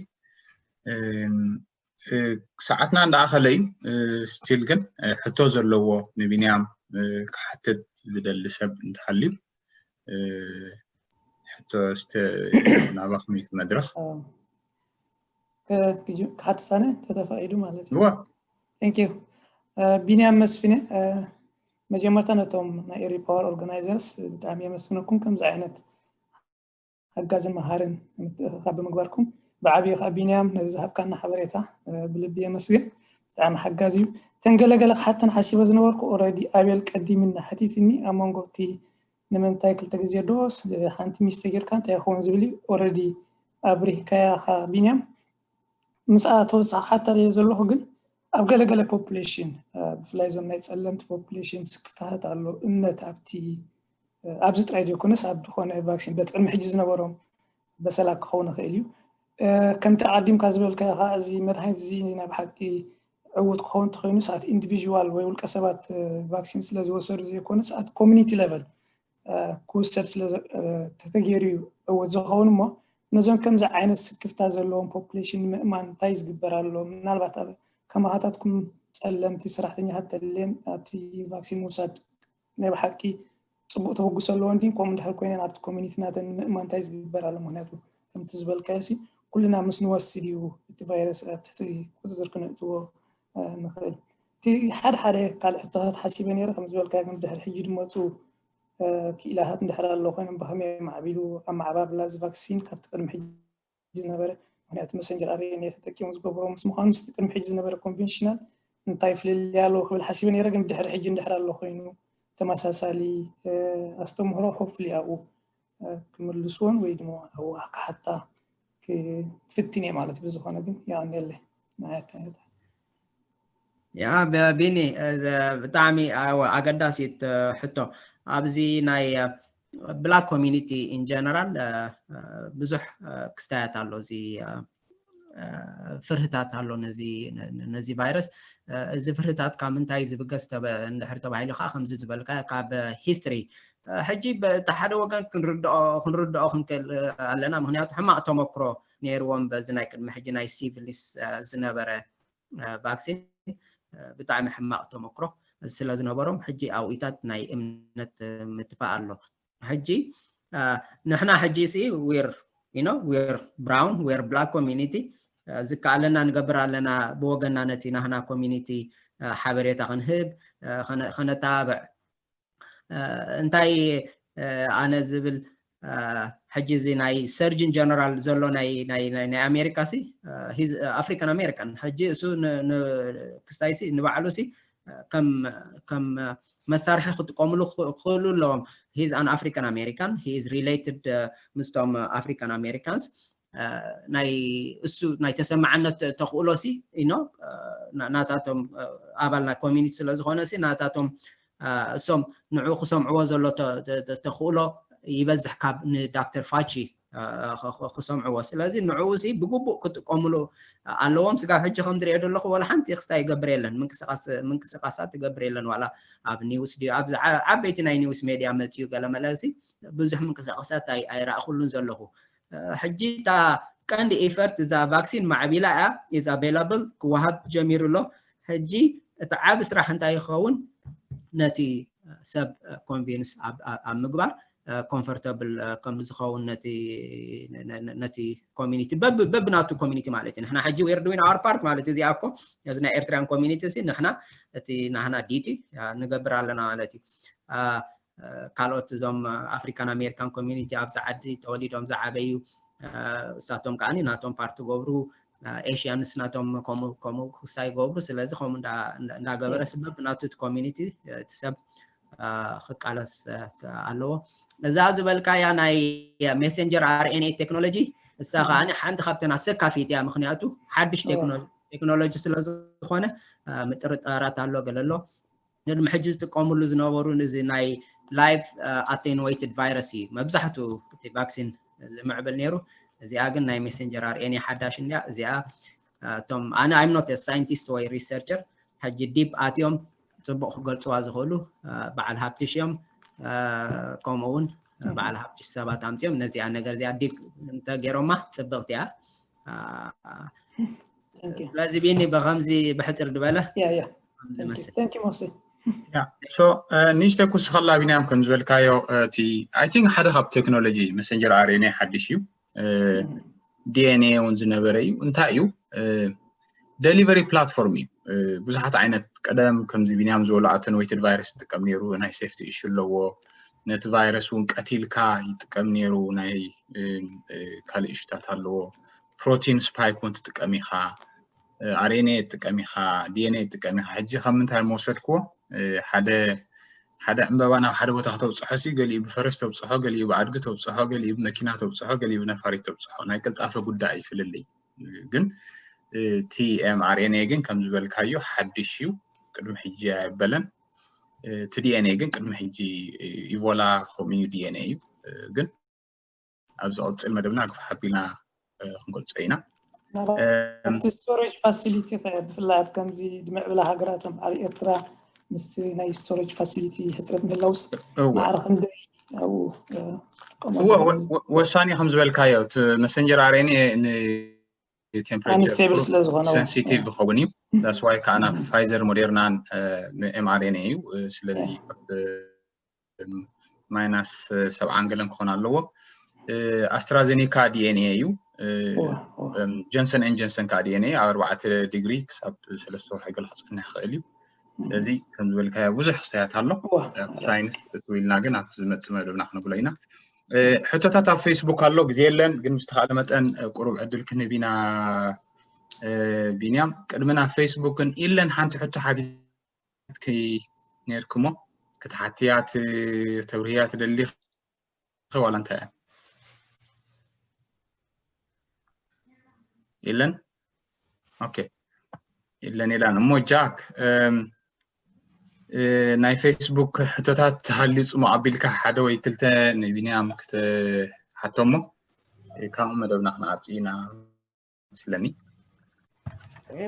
ሰዓትና እንዳኣኸለ እዩ። Still ግን ሕቶ ዘለዎ ንቢንያም ክሓትት ዝደሊ ሰብ እንተሃልዩ ሕቶ ናባኹም እዩ መድረኽ። ክሓትት ኣነ ተተፋቂዱ ማለት እዩ። Thank you። ቢንያም መስፍነ፣ መጀመርታ ነቶም ናይ ኤሪ ፓወር ኦርጋናይዘርስ ብጣዕሚ የመስግነኩም። ከምዚ ዓይነት ሓጋዝን መሃርን ምትእኽኻብ ብምግባርኩም ብዓብዩ ከዓ ቢንያም ነዚ ዝሃብካና ሓበሬታ ብልቢ የመስግን። ብጣዕሚ ሓጋዝ እዩ። ተን ገለገለ ክሓተን ሓሲበ ዝነበርኩ already ኣቤል ቀዲምና ሓቲትኒ ኣብ መንጎ እቲ ንምንታይ ክልተ ግዜ ዶስ ሓንቲ ሚስ ተጌርካ እንታይ ይኸውን ዝብል እዩ። Already ኣብሪህካያ ቢንያም። ምስኣ ተወሳኺ ሓታ ሪኦ ዘለኹ ግን ኣብ ገለገለ population ብፍላይ እዞም ናይ ጸለምቲ population ስክፍታታት ኣሎ። እምነት ኣብቲ ኣብዚ ጥራይ ዘይኮነስ ኣብ ዝኾነ ቫክሲን በቲ ቅድሚ ሕጂ ዝነበሮም በሰላ ክኸውን ይኽእል እዩ። ከምቲ ኣቐዲምካ ዝበልካዮ ከዓ እዚ መድሃኒት እዚ ናብ ሓቂ ዕዉት ክኸውን ተኾይኑ ሰዓት ኢንዲቪዥዋል ወይ ውልቀ ሰባት ቫክሲን ስለ ዝወሰዱ ዘይኮነ ሰዓት community level ክውሰድ ስለ ተተገይሩ እዩ ዕውት ዝኸውን። እሞ ነዞም ከምዚ ዓይነት ስክፍታ ዘለዎም population ንምእማን እንታይ ዝግበር ኣሎ? ምናልባት ኣብ ከማኻታትኩም ጸለምቲ ሰራሕተኛታት ተልየን ኣብቲ ቫክሲን ምውሳድ ናይ ብሓቂ ጽቡቅ ተበግሶ ኣለዎ እንዲ ከምኡ እንድሕር ኮይነን ኣብቲ ኮሚኒቲ ናተን ምእማን እንታይ ዝግበር ኣሎ? ምክንያቱ ከምቲ ዝበልካዮ ሲ ኩልና ምስ ንወስድ እዩ እቲ ቫይረስ ኣብ ትሕቲ ቁፅፅር ክነእትዎ ንኽእል። እቲ ሓደ ሓደ ካልእ ሕቶታት ሓሲበ ነይረ ከም ዝበልካዮ ግን ድሕሪ ሕጂ ዝመፁ ክኢላታት እንድሕር ኣሎ ኮይኖም ብከመይ ማዕቢሉ ኣመዓባብላ እዚ ቫክሲን ካብቲ ቅድሚ ሕጂ ዝነበረ ምክንያቱ መሰንጀር ኣርኤንኤ ተጠቂሙ ዝገብሮ ምስ ምዃኑ ምስቲ ቅድሚ ሕጂ ዝነበረ ኮንቨንሽናል እንታይ ፍልልይ ኣለዎ ክብል ሓሲበ ነይረ ግን ድሕሪ ሕጂ እንድሕር ኣሎ ኮይኑ ተመሳሳሊ ኣስተምህሮ ሆፕፍሊ ኣብኡ ክምልስዎን ወይ ድማ ኣብኡ ክሓታ ክፍትን እየ ማለት እዩ። ብዝኾነ ግን የቐንየለይ ንዓይ ኣተያየታ። ያ ቢኒ ብጣዕሚ ኣገዳሲት ሕቶ ኣብዚ ናይ black community in general ብዙሕ ክስታያት ኣሎ እዚ ፍርህታት ኣሎ ነዚ ቫይረስ። እዚ ፍርህታት ካብ ምንታይ ዝብገስ እንድሕር ተባሂሉ ከዓ ከምዚ ዝበልካ ካብ ሂስትሪ ሕጂ በቲ ሓደ ወገን ክንርድኦ ክንክእል ኣለና። ምክንያቱ ሕማቅ ተመክሮ ነይርዎም በዚ ናይ ቅድሚ ሕጂ ናይ ሲቪሊስ ዝነበረ ቫክሲን ብጣዕሚ ሕማቅ ተመክሮ ስለ ዝነበሮም ሕጂ ኣብኢታት ናይ እምነት ምትፋእ ኣሎ። ሕጂ ንሕና ሕጂ ሲ ዊር ዩ ኖ ዊር ብራውን ዊር ብላክ ኮሚኒቲ ዝከኣለና ንገብር ኣለና። ብወገና ነቲ ናህና ኮሚኒቲ ሓበሬታ ክንህብ ከነተባብዕ እንታይ ኣነ ዝብል ሕጂ እዚ ናይ ሰርጅን ጀነራል ዘሎ ናይ ኣሜሪካ ሲ ኣፍሪካን ኣሜሪካን ሕጂ እሱ ክስታይ ሲ ንባዕሉ ሲ ከም መሳርሒ ክጥቀምሉ ክኽእሉ ኣለዎም። He's an African American, he is related ምስቶም African Americans ናይ እሱ ናይ ተሰማዕነት ተኽእሎ ሲ ኖ ናታቶም ኣባል ናይ ኮሚኒቲ ስለ ዝኾነ ሲ ናታቶም እሶም ንዑ ክሰምዕዎ ዘሎ ተኽእሎ ይበዝሕ ካብ ንዳክተር ፋቺ ክሰምዕዎ። ስለዚ ንዕኡ ሲ ብግቡእ ክጥቀምሉ ኣለዎም። ስጋብ ሕጂ ከም ዝሪኦ ዘለኹ ዋላ ሓንቲ ክስታ ይገብር የለን፣ ምንቅስቃሳት ይገብር የለን። ዋላ ኣብ ኒውስ ድዩ ኣብ ዓበይቲ ናይ ኒውስ ሜድያ መፅዩ ገለመለ ሲ ብዙሕ ምንቅስቃሳት ኣይረኣኹሉን ዘለኹ። ሕጂ እታ ቀንዲ ኢፈርት እዛ ቫክሲን ማዕቢላ እያ፣ is available ክወሃብ ጀሚሩ ኣሎ። ሕጂ እቲ ዓቢ ስራሕ እንታይ ይኸውን? ነቲ ሰብ ኮንቪንስ ኣብ ምግባር ኮምፎርተብል ከም ዝኸውን ነቲ ኮሚኒቲ በብናቱ ኮሚኒቲ ማለት እዩ። ንሕና ሕጂ we're doing our part ማለት እዚኣ እኮ እዚ ናይ ኤርትራን ኮሚኒቲ ሲ ንሕና እቲ ናህና ዲቲ ንገብር ኣለና ማለት እዩ። ካልኦት እዞም ኣፍሪካን ኣሜሪካን ኮሚኒቲ ኣብዚ ዓዲ ተወሊዶም ዝዓበዩ እሳቶም ከዓ ናቶም ፓርቲ ገብሩ፣ ኤሽያንስ ናቶም ከምኡ ክሳይ ገብሩ። ስለዚ ከምኡ እንዳገበረ ስበብ ናቱ እቲ ኮሚኒቲ እቲ ሰብ ክቃለስ ኣለዎ። እዛ ዝበልካያ ናይ ሜሴንጀር ኣርኤንኤ ቴክኖሎጂ እሳ ከዓ ሓንቲ ካብተን ኣሰካፊት እያ። ምክንያቱ ሓድሽ ቴክኖሎጂ ስለዝኮነ ምጥርጣራት ኣሎ ገለ ኣሎ። ቅድሚ ሕጂ ዝጥቀምሉ ዝነበሩ እዚ ናይ live attenuated virus እዩ መብዛሕትኡ እቲ ቫክሲን ዝምዕብል ነይሩ። እዚኣ ግን ናይ ሜሴንጀር ኣርኤንኤ ሓዳሽ እንድያ። እዚኣ እቶም ኣነ I'm not a scientist ወይ researcher ሕጂ ዲፕ ኣትዮም ፅቡቅ ክገልፅዋ ዝኽእሉ በዓል ሃብትሽ እዮም። ከምኡ እውን በዓል ሃብቲ ሰባት ኣምፅኦም ነዚኣ ነገር እዚኣ ዲግ እንተገይሮማ ፅብቕቲ እያ። ስለዚ ቢኒ ብከምዚ ብሕፅር ዝበለ ንሽተ ክውስኸላ ቢንያም ከም ዝበልካዮ እቲ I think ሓደ ካብ ቴክኖሎጂ መሰንጀር ኣርኤንኤ ሓድሽ እዩ። ዲኤንኤ እውን ዝነበረ እዩ። እንታይ እዩ? ደሊቨሪ ፕላትፎርም እዩ። ብዙሓት ዓይነት ቀደም ከምዚ ቢንያም ዝበሉ ኣተንወይትድ ቫይረስ ይጥቀም ነይሩ፣ ናይ ሴፍቲ ኢሹ ኣለዎ። ነቲ ቫይረስ እውን ቀቲልካ ይጥቀም ነይሩ፣ ናይ ካልእ ኢሹታት ኣለዎ። ፕሮቲን ስፓይክ እውን ትጥቀም ኢኻ፣ ኣርኤንኤ ትጥቀም ኢኻ፣ ዲኤንኤ ትጥቀም ኢኻ። ሕጂ ካብ ምንታይ መወሰድክዎ? ሓደ ሓደ ዕምበባ ናብ ሓደ ቦታ ከተብፅሖ ሲ ገሊኡ ብፈረስ ተብፅሖ፣ ገሊኡ ብኣድጊ ተብፅሖ፣ ገሊኡ ብመኪና ተብፅሖ፣ ገሊኡ ብነፋሪት ተብፅሖ። ናይ ቅልጣፈ ጉዳይ እዩ ፍልልይ። ግን እቲ ኤምኣርኤንኤ ግን ከም ዝበልካዮ ሓድሽ እዩ፣ ቅድሚ ሕጂ ኣይበለን። እቲ ዲኤንኤ ግን ቅድሚ ሕጂ ኢቮላ ከምኡ እዩ፣ ዲኤንኤ እዩ። ግን ኣብ ዝቐፅል መደብና ግፋሕ ኣቢልና ክንገልፆ ኢና። ኣብቲ ስቶሬጅ ፋሲሊቲ ብፍላይ ኣብ ከምዚ ዝምዕብላ ሃገራት ከም በዓል ኤርትራ ምስ ናይ ስቶሬጅ ፋሲሊቲ ሕፅረት ምህላውስ ማዕረ ክንደይ ኣብኡ ወሳኒ ከም ዝበልካዮ መሰንጀር ኣርኤንኤ ንቴምፕሬቸር ስለ ዝኾነ ሴንሲቲቭ ዝኸውን እዩ። ዳስ ዋይ ከዓ ናብ ፋይዘር ሞዴርናን ኤምኣርኤንኤ እዩ። ስለዚ ማይናስ ሰብዓን ገለን ክኾን ኣለዎ። ኣስትራዜኒካ ዲኤንኤ እዩ። ጆንሰን ኤን ጆንሰን ከዓ ዲኤንኤ ኣብ ኣርባዕተ ዲግሪ ክሳብ ሰለስተ ወርሒ ገለ ክፀንሕ ይኽእል እዩ። ስለዚ ከም ዝበልካዮ ብዙሕ ክስተያት ኣሎ። ሳይንስ እትው ኢልና ግን ኣብቲ ዝመፅእ መደብና ክነብሎ ኢና። ሕቶታት ኣብ ፌስቡክ ኣሎ፣ ግዜ የለን ግን ብዝተኻእለ መጠን ቁሩብ ዕድል ክንህብ ኢና። ቢንያም ቅድሚ ናብ ፌስቡክን ኢለን ሓንቲ ሕቶ ሓቲትኪ ነይርክሞ ክትሓትያ ተብርህያ ትደሊ ዋላ እንታይ እያ? የለን። ኦኬ የለን የላን። እሞ ጃክ ናይ ፌስቡክ ሕቶታት ተሃልዩ ፅሙቕ ኣቢልካ ሓደ ወይ ክልተ ንቢንያም ክትሓቶ እሞ ካብኡ መደብና ክንኣቱ ኢና መስለኒ።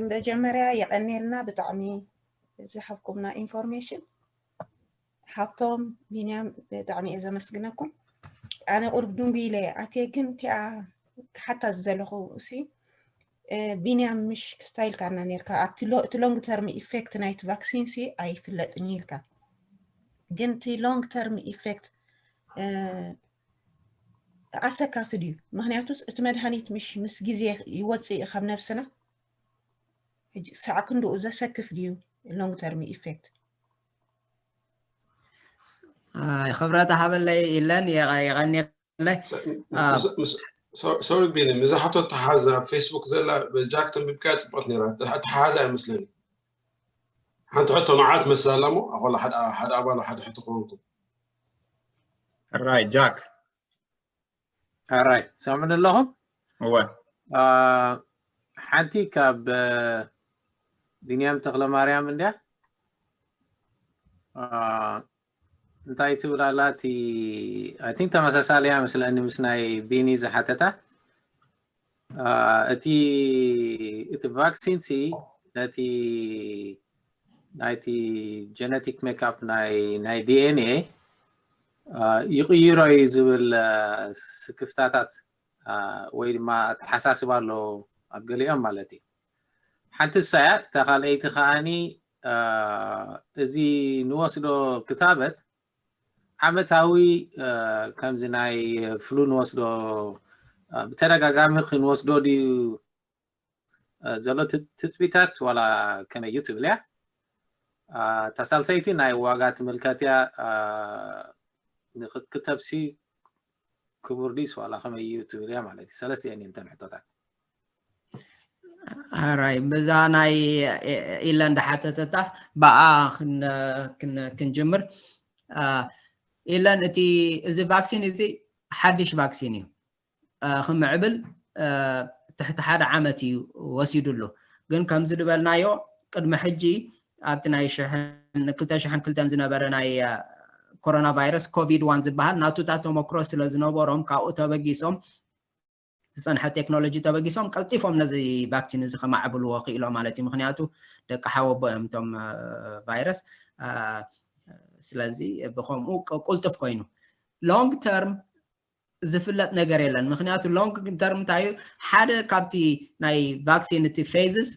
መጀመርያ የቐንየልና ብጣዕሚ ዝሃብኩምና ኢንፎርሜሽን። ሃብቶም ቢንያም ብጣዕሚ እየ ዘመስግነኩም። ኣነ ቁሩብ ድንጉ ኢለ ኣትየ ግን እቲኣ ክሓታ ዝደለኹ ሲ ቢንያም ምሽ ክስታይልካና ነርካ ኣብቲ ሎንግ ተርም ኢፌክት ናይቲ ቫክሲን ሲ ኣይፍለጥን ኢልካ ግን እቲ ሎንግ ተርም ኢፌክት ኣሰካፊ ድዩ? ምክንያቱስ እቲ መድሃኒት ምሽ ምስ ግዜ ይወፅእ እዩ ካብ ነብስና። ሕጂ ሳዕ ክንድኡ ዘሰክፍ ድዩ long term effect? ክብረት ሃበለይ ኢለን የቐንየለይ። ሶሪ ቢኒ፣ ምዛ ሕቶ ተሓዛ ኣብ ፌስቡክ ዘላ ጃክ ተንቢብካ ፅቡቀት ነራ። ተሓዛ ኣይመስለኒ። ሓንቲ ሕቶ ንዓ ትመስል ኣላ እሞ ኣኮላ ሓደ ኣባል ሓደ ሕቶ ክኾንኩም። ራይ ጃክ ኣራይ ሰምዕኒ ኣለኹም? እወ። ሓንቲ ካብ ቢንያም ተኽለማርያም እንድያ። እንታይ ትብል ኣላ እቲ I think ተመሳሳሊ እያ መስለኒ ምስ ናይ ቢኒ ዝሓተታ። እቲ እቲ ቫክሲን ሲ ነቲ ናይቲ ጀነቲክ ሜክኣፕ ናይ ናይ ዲኤንኤ ይቕይሮ እዩ ዝብል ስክፍታታት ወይ ድማ ኣተሓሳስባ ኣሎ ኣብ ገሊኦም ማለት እዩ። ሓንቲ እሳ እያ። እታ ካልኣይቲ ከዓኒ እዚ ንወስዶ ክታበት ዓመታዊ ከምዚ ናይ ፍሉ ንወስዶ ብተደጋጋሚ ክንወስዶ ድዩ ዘሎ ትፅቢታት ዋላ ከመይ እዩ ትብል እያ። እታ ሳልሰይቲ ናይ ዋጋ ትምልከት እያ። ንክትክተብሲ ክቡር ድዩስ ዋላ ከመይ እዩ ትብል እያ ማለት እዩ። ሰለስተ እየን እተን ሕቶታት። ኣራይ በዛ ናይ ኢለን ዝሓተተታ ብኣ ክንጅምር። ኢለን እቲ እዚ ቫክሲን እዚ ሓድሽ ቫክሲን እዩ። ክምዕብል ትሕቲ ሓደ ዓመት እዩ ወሲዱ ኣሎ። ግን ከምዚ ዝበልናዮ ቅድሚ ሕጂ ኣብቲ ናይ ሽሕን ክልተ ሽሕን ክልተን ዝነበረ ናይ ኮሮና ቫይረስ ኮቪድ ዋን ዝበሃል ናቱታት ተመክሮ ስለ ዝነበሮም ካብኡ ተበጊሶም ዝፀንሐ ቴክኖሎጂ ተበጊሶም ቀልጢፎም ነዚ ቫክሲን እዚ ከማዕብልዎ ክኢሎም ማለት እዩ። ምክንያቱ ደቂ ሓወቦ እዮም እቶም ቫይረስ። ስለዚ ብከምኡ ቅልጡፍ ኮይኑ long term ዝፍለጥ ነገር የለን። ምክንያቱ long term እንታይ እዩ? ሓደ ካብቲ ናይ ቫክሲን እቲ phases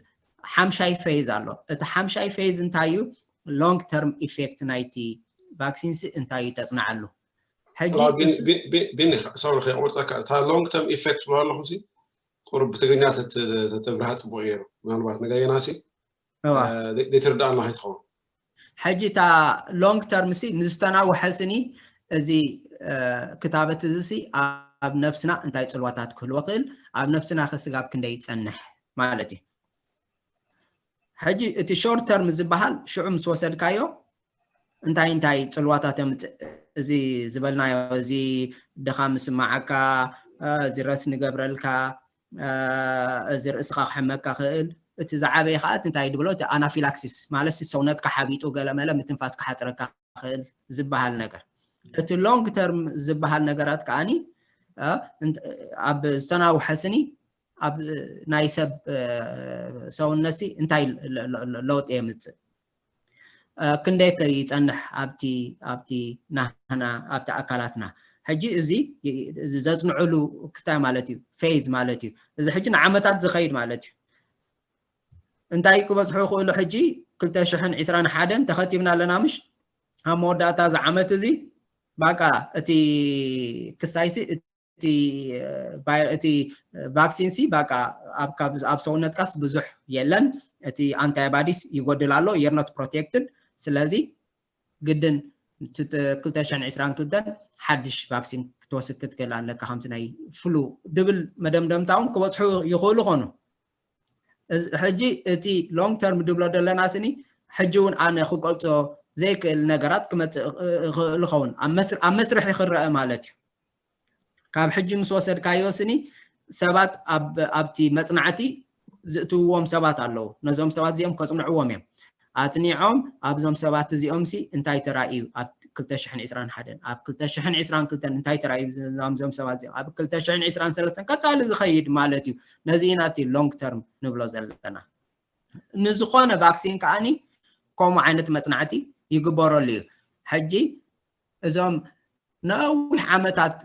ሓምሻይ phase ኣሎ። እቲ ሓምሻይ phase እንታይ እዩ? long term effect ናይቲ ቫክሲን ሲ እንታይ እዩ ተፅናዓሉ? ሕጂ ቢኒ፣ ሶሪ ከይቆርፀካ፣ እታ long term effect ብሎ ኣለኹ ሲ ቁሩብ ብትግርኛ ተተብርሃ ፅቡቅ ነይሩ። ምናልባት ንገየና ሲ ዘይትርዳእና ከይትኸውን። ሕጂ እታ long term ሲ ንዝተናውሐ ስኒ እዚ ክታበት እዚ ሲ ኣብ ነፍስና እንታይ ፅልዋታት ክህልዎ ክእል፣ ኣብ ነፍስና ከስጋብ ክንደይ ይፀንሕ ማለት እዩ። ሕጂ እቲ short term ዝበሃል ሽዑ ምስ ወሰድካዮ እንታይ እንታይ ፅልዋታት የምፅእ? እዚ ዝበልናዮ፣ እዚ ድኻ ምስማዓካ፣ እዚ ረስ ንገብረልካ፣ እዚ ርእስኻ ክሕመካ ክእል። እቲ ዝዓበየ ከዓ እንታይ ድብሎ፣ እቲ ኣናፊላክሲስ ማለት ሰውነትካ ሓቢጡ ገለመለ ምትንፋስ ክሓፅረካ ክእል ዝበሃል ነገር። እቲ long term ዝበሃል ነገራት ከዓኒ ኣብ ዝተናውሐ ስኒ ኣብ ናይ ሰብ ሰውነት ሲ እንታይ ለውጢ የምፅእ? ክንደይ ከ ይፀንሕ ኣብቲ ኣብቲ ናህና ኣብቲ ኣካላትና? ሕጂ እዚ ዘፅንዕሉ ክስታይ ማለት እዩ፣ phase ማለት እዩ። እዚ ሕጂ ንዓመታት ዝኸይድ ማለት እዩ። እንታይ ክበፅሑ ይኽእሉ? ሕጂ ክልተ ሽሕን ዕስራን ሓደን ተኸቲብና ኣለና ምሽ? ኣብ መወዳእታ እዚ ዓመት እዚ ባቃ እቲ ክስታይ ሲ እቲ ቫክሲን ሲ ባቃ ኣብ ሰውነትካስ ብዙሕ የለን። እቲ ኣንታይባዲስ ይጎድል ኣሎ፣ you're not protected። ስለዚ ግድን ክልተ ሽሕን ዕስራን ክልተን ሓድሽ ቫክሲን ክትወስድ ክትክእል ኣለካ። ከምቲ ናይ ፍሉ ድብል መደምደምታ እውን ክበፅሑ ይኽእሉ ኾኑ። ሕጂ እቲ long term ድብሎ ዘለና ስኒ ሕጂ እውን ኣነ ክገልፆ ዘይክእል ነገራት ክመፅእ ይኽእል ይኸውን። ኣብ መስርሒ ክረአ ማለት እዩ። ካብ ሕጂ ምስ ወሰድካዮ ስኒ ሰባት ኣብቲ መፅናዕቲ ዝእትውዎም ሰባት ኣለዉ። ነዞም ሰባት እዚኦም ከፅንዕዎም እዮም። ኣፅኒዖም ኣብዞም ሰባት እዚኦም ሲ እንታይ ተራእዩ ኣብ ክልተ ሽሕን ዕስራን ሓደን ኣብ ክልተ ሽሕን ዕስራን ክልተን እንታይ ተራእዩ ኣብዞም ሰባት እዚኦም ኣብ ክልተ ሽሕን ዕስራን ሰለስተን ቀፃሊ ዝኸይድ ማለት እዩ። ነዚ ኢና እቲ long term ንብሎ ዘለና። ንዝኾነ ቫክሲን ከዓኒ ከምኡ ዓይነት መፅናዕቲ ይግበረሉ እዩ። ሕጂ እዞም ነዊሕ ዓመታት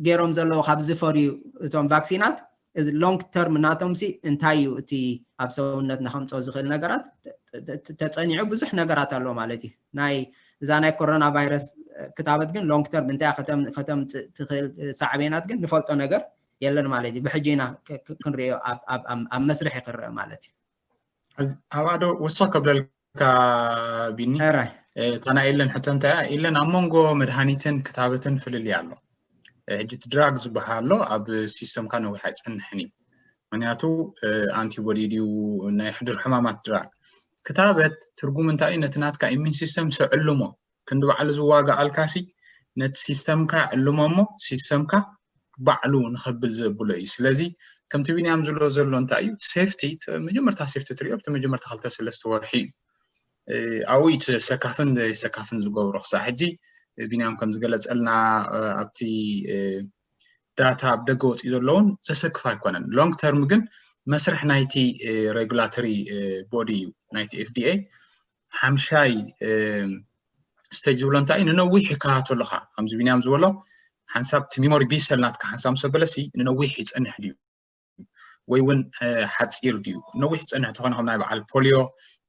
ገይሮም ዘለዉ ካብ ዝፈርዩ እቶም ቫክሲናት እዚ long term ናቶም ሲ እንታይ እዩ እቲ ኣብ ሰውነትና ከምፅኦ ዝኽእል ነገራት ተፀኒዑ ብዙሕ ነገራት ኣሎ ማለት እዩ። ናይ እዛ ናይ ኮሮና ቫይረስ ክታበት ግን long term እንታይ ከተምፅእ ትኽእል ሳዕቤናት ግን ንፈልጦ ነገር የለን ማለት እዩ። ብሕጂ ኢና ክንሪኦ ኣብ መስርሕ ክረአ ማለት እዩ። ኣብኣዶ ወሰኽ ከብለልካ ቢኒ፣ እታ ናይ ኢለን ሕቶ እንታይ እያ? ኢለን ኣብ መንጎ መድሃኒትን ክታበትን ፍልልይ ኣሎ። ሕጂ እቲ ድራግ ዝበሃል ኣሎ ኣብ ሲስተምካ ነዊሕ ኣይፀንሕን እዩ። ምክንያቱ ኣንቲቦዲ ድዩ ናይ ሕዱር ሕማማት ድራግ። ክታበት ትርጉም እንታይ እዩ? ነቲ ናትካ ኢሚን ሲስተም ሰዕልሞ ክንዲ ባዕሉ ዝዋጋኣልካሲ ነቲ ሲስተምካ ዕልሞ እሞ ሲስተምካ ባዕሉ ንኸብል ዘብሎ እዩ። ስለዚ ከምቲ ቢንያም ዝብሎ ዘሎ እንታይ እዩ? ሴፍቲ፣ መጀመርታ ሴፍቲ ትሪኦ ኣብቲ መጀመርታ ክልተ ሰለስተ ወርሒ እዩ። ኣብኡ እዩ ሰካፍን ዘይሰካፍን ዝገብሮ። ክሳዕ ሕጂ ቢንያም ከም ዝገለፀልና ኣብቲ ዳታ ኣብ ደገ ወፂኡ ዘለውን ዘሰክፍ ኣይኮነን። ሎንግ ተርም ግን መስርሕ ናይቲ ሬጉላቶሪ ቦዲ እዩ፣ ናይቲ ኤፍዲኤ ሓምሻይ ስቴጅ ዝብሎ እንታይ እዩ? ንነዊሕ ይከታተሉኻ። ከምዚ ቢንያም ዝበሎ ሓንሳብ እቲ ሚሞሪ ቢ ሰል ናትካ ሓንሳብ ምስ ኣበለሲ ንነዊሕ ይፀንሕ ድዩ ወይ እውን ሓፂር ድዩ? ነዊሕ ዝፀንሕ እንተኾነ ከም ናይ በዓል ፖሊዮ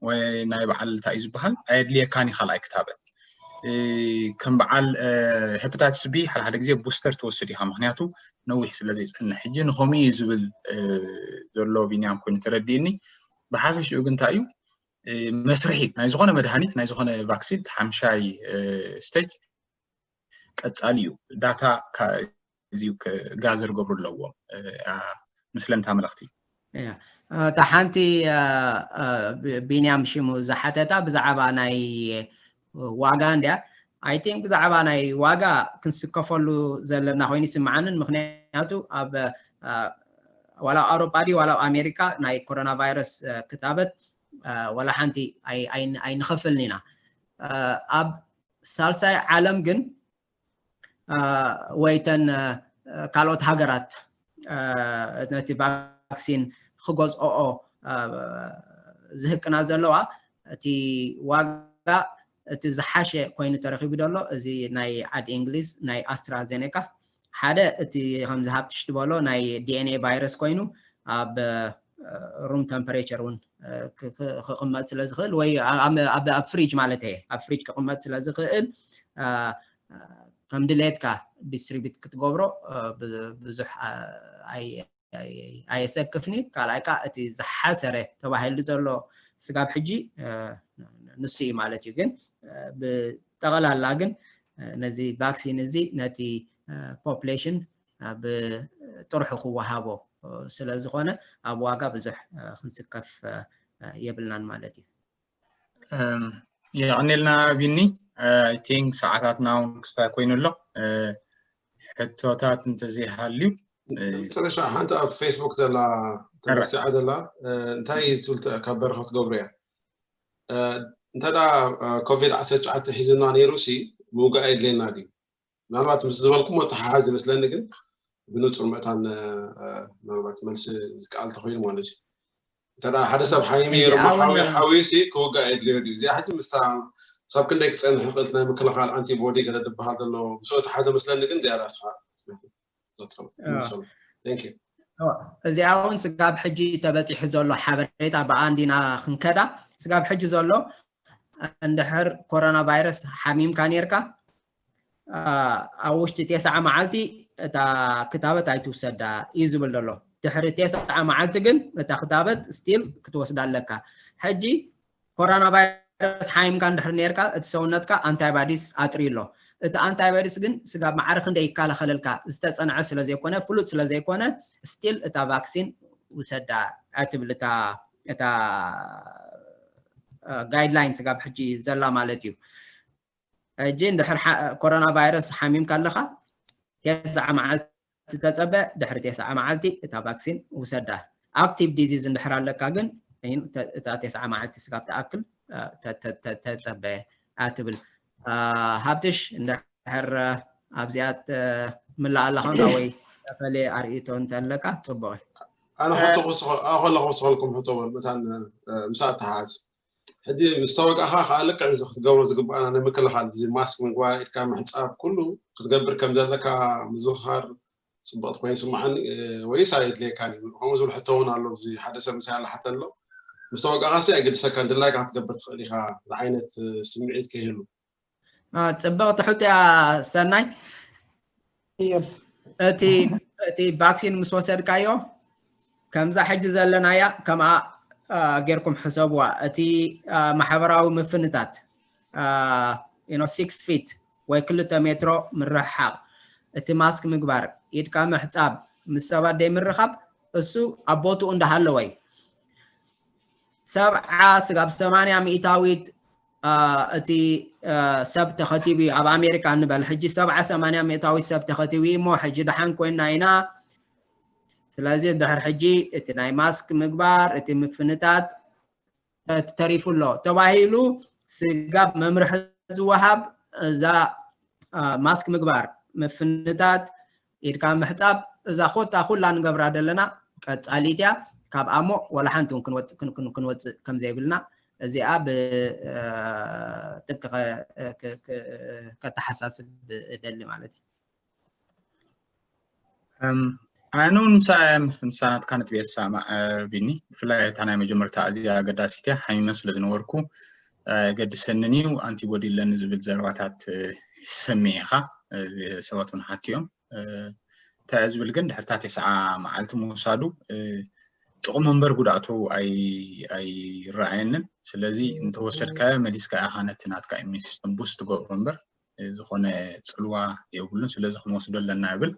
ወይ ናይ በዓል እንታይ እዩ ዝበሃል ኣየድልየካን እዩ ካልኣይ ክታበት። ከም በዓል ሄፓታይትስ ቢ ሓደ ሓደ ግዜ ቡስተር ትወስድ ኢኻ፣ ምክንያቱ ነዊሕ ስለ ዘይፀንሕ። ሕጂ ንኸምኡ እዩ ዝብል ዘሎ ቢንያም ኮይኑ ተረዲእኒ። ብሓፈሽኡ ግን እንታይ እዩ መስርሒ ናይ ዝኾነ መድሃኒት ናይ ዝኾነ ቫክሲን እቲ ሓምሻይ ስቴጅ ቀፃሊ እዩ። ዳታ እዚ ጋዘር ገብሩ ኣለዎም ምስለንታ መልእኽቲ። እታ ሓንቲ ቢንያም ሽሙ ዝሓተታ ብዛዕባ ናይ ዋጋ እንድያ። ኣይ ቲንክ ብዛዕባ ናይ ዋጋ ክንስከፈሉ ዘለና ኮይኑ ይስምዓንን፣ ምክንያቱ ኣብ ዋላ ኣብ ኣውሮጳ ድዩ ዋላ ኣብ ኣሜሪካ ናይ ኮሮና ቫይረስ ክታበት ዋላ ሓንቲ ኣይንኸፍልን ኢና። ኣብ ሳልሳይ ዓለም ግን ወይ ተን ካልኦት ሃገራት ነቲ ቫክሲን ክገዝኦኦ ዝህቅና ዘለዋ እቲ ዋጋ እቲ ዝሓሸ ኮይኑ ተረኺቡ ዘሎ እዚ ናይ ዓዲ እንግሊዝ ናይ ኣስትራዜኔካ ሓደ እቲ ከምዚ ሃብትሽ ዝበሎ ናይ ዲኤንኤ ቫይረስ ኮይኑ ኣብ ሩም ተምፐሬቸር እውን ክቕመጥ ስለ ዝኽእል ወይ ኣብ ፍሪጅ ማለት እየ ኣብ ፍሪጅ ክቕመጥ ስለ ዝኽእል ከም ድሌትካ ዲስትሪቢዩት ክትገብሮ ብዙሕ ኣየሰክፍኒ። ካልኣይ ከዓ እቲ ዝሓሰረ ተባሂሉ ዘሎ ስጋብ ሕጂ ንሱ እዩ ማለት እዩ። ግን ብጠቕላላ ግን ነዚ ቫክሲን እዚ ነቲ ፖፕሌሽን ብጥርሑ ክወሃቦ ስለ ዝኾነ ኣብ ዋጋ ብዙሕ ክንስከፍ የብልናን ማለት እዩ። የቐኒልና ቢኒ። I think ሰዓታትና እውን ክስታይ ኮይኑ ኣሎ። ሕቶታት እንተዘይሃልዩ መጨረሻ ሓንቲ ኣብ ፌስቡክ ዘላ ተበሲዓ ዘላ እንታይ ትብል ካብ በረኸ ትገብሩ እያ እንተ ኮቪድ ዓሰርተ ትሽዓተ ሒዙና ነይሩ ሲ ምውጋእ የድልየና ድዩ? ምናልባት ምስ ዝበልኩም ተሓሓዝ ይመስለኒ ግን ብንፁር መእታን ምናልባት መልሲ ዝከኣል ተኮይኑ ማለት እዩ። እንተ ሓደ ሰብ ሓሚሙ ነይሩ ሓዊ ሲ ክውጋእ የድልዮ ድዩ? እዚኣ ሕጂ ምስታ ሳብ ክንደይ ክፀንሕ ይኽእል ናይ ምክልኻል ኣንቲቦዲ ገለ ዝበሃል ዘሎ ምስኡ ተሓዘ መስለኒ ግን ዝያዳ ስኻ እዚኣ እውን ስጋብ ሕጂ ተበፂሑ ዘሎ ሓበሬታ ብኣንዲና ክንከዳ ስጋብ ሕጂ ዘሎ እንድሕር ኮሮና ቫይረስ ሓሚምካ ነርካ ኣብ ውሽጢ ቴስዓ መዓልቲ እታ ክታበት ኣይትውሰዳ እዩ ዝብል ዘሎ። ድሕሪ ቴስዓ መዓልቲ ግን እታ ክታበት ስቲል ክትወስዳ ኣለካ። ሕጂ ኮሮና ቫይረስ ሓሚምካ እንድሕር ነርካ እቲ ሰውነትካ ኣንታይባዲስ ኣጥርዩ ኣሎ። እቲ ኣንታይባዲስ ግን ስጋብ ማዕረ ክንደይ ይከላኸለልካ ዝተፀንዐ ስለዘይኮነ ፍሉጥ ስለዘይኮነ ስቲል እታ ቫክሲን ውሰዳ ኣይትብል እታ እታ ጋይድላይን ስጋብ ሕጂ ዘላ ማለት እዩ። ሕጂ እንድሕር ኮሮና ቫይረስ ሓሚምካ ኣለኻ ቴስዓ መዓልቲ ተፀበ ድሕሪ ቴስዓ መዓልቲ እታ ቫክሲን ውሰዳ። ኣክቲቭ ዲዚዝ እንድሕር ኣለካ ግን እታ ቴስዓ መዓልቲ ስጋብ ትኣክል ተፀበ ኣትብል። ሃብትሽ እንድሕር ኣብዚኣ ምላእ ኣለኻ ወይ ተፈለየ ኣርእቶ እንተለካ ፅቡቅ። ኣነ ሕቶ ከለኹ ክስኸልኩም ሕቶ በል መታን ምሳእ ተሓዝ ሕጂ ምስ ተወጋእኻ ከዓ ልክዕ እዚ ክትገብሮ ዝግባኣና ናይ ምክልኻል እዚ ማስክ ምግባር ኢድካ ምሕፃብ ኩሉ ክትገብር ከም ዘለካ ምዝኽኻር ፅብቕቲ ኮይኑ ይስምዓኒ። ወይስ ኣየድልየካን እዩ? ከምኡ ዝብል ሕቶ እውን ኣሎ። እዚ ሓደ ሰብ ምሳይ ኣላሓተ ኣሎ። ምስ ተወጋእኻ ሲ ኣይገድሰካን ድላይካ ክትገብር ትኽእል ኢኻ ዝዓይነት ስምዒት ከይህሉ። ፅብቕቲ ሕቶ እያ ሰናይ። እቲ እቲ ቫክሲን ምስ ወሰድካዮ ከምዛ ሕጂ ዘለናያ ከምኣ ጌርኩም ሕሰብዋ። እቲ ማሕበራዊ ምፍንታት ሲክስ ፊት ወይ ክልተ ሜትሮ ምርሕሓቕ፣ እቲ ማስክ ምግባር፣ ኢድካ ምሕፃብ፣ ምስ ሰባት ደይ ምርኻብ እሱ ኣብ ቦትኡ እንዳሃለወ እዩ። ሰብዓ ስጋብ ሰማንያ ሚእታዊት እቲ ሰብ ተኸቲቡ እዩ። ኣብ ኣሜሪካ እንበል ሕጂ ሰብዓ ሰማንያ ሚእታዊት ሰብ ተኸቲቡ እዩ እሞ ሕጂ ደሓን ኮይና ኢና። ስለዚ ድሕር ሕጂ እቲ ናይ ማስክ ምግባር እቲ ምፍንታት ተሪፉ ኣሎ ተባሂሉ ስጋብ መምርሒ ዝወሃብ እዛ ማስክ ምግባር ምፍንታት ኢድካ ምሕፃብ እዛ ኮታ ኩላ ንገብራ ዘለና ቀፃሊት እያ። ካብ ኣሞ ወላ ሓንቲ እውን ክንወፅእ ከም ዘይብልና እዚኣ ብጥብቂ ከተሓሳስብ እደሊ ማለት እዩ። ኣነ እውን ምሳ ናትካ ነጥቢ የሰማማዕ ቢኒ። ብፍላይ እታ ናይ መጀመርታ ኣዝያ ኣገዳሲት እያ። ሓሚመ ስለ ዝነበርኩ ገድሰንን እዩ ኣንቲቦዲ ኣለኒ ዝብል ዘረባታት ይሰምዕ ኢኻ። ሰባት እውን ሓትዮም እንታይ ዝብል ግን ድሕርታ ተስዓ መዓልቲ ምውሳዱ ጥቕሙ እምበር ጉድኣቱ ኣይረኣየንን። ስለዚ እንተወሰድካዮ መሊስካ ኢኻ ነቲ ናትካ ኢሚን ሲስተም ቡስት ትገብሮ እምበር ዝኾነ ፅልዋ የብሉን። ስለዚ ክንወስዶ ኣለና ይብል።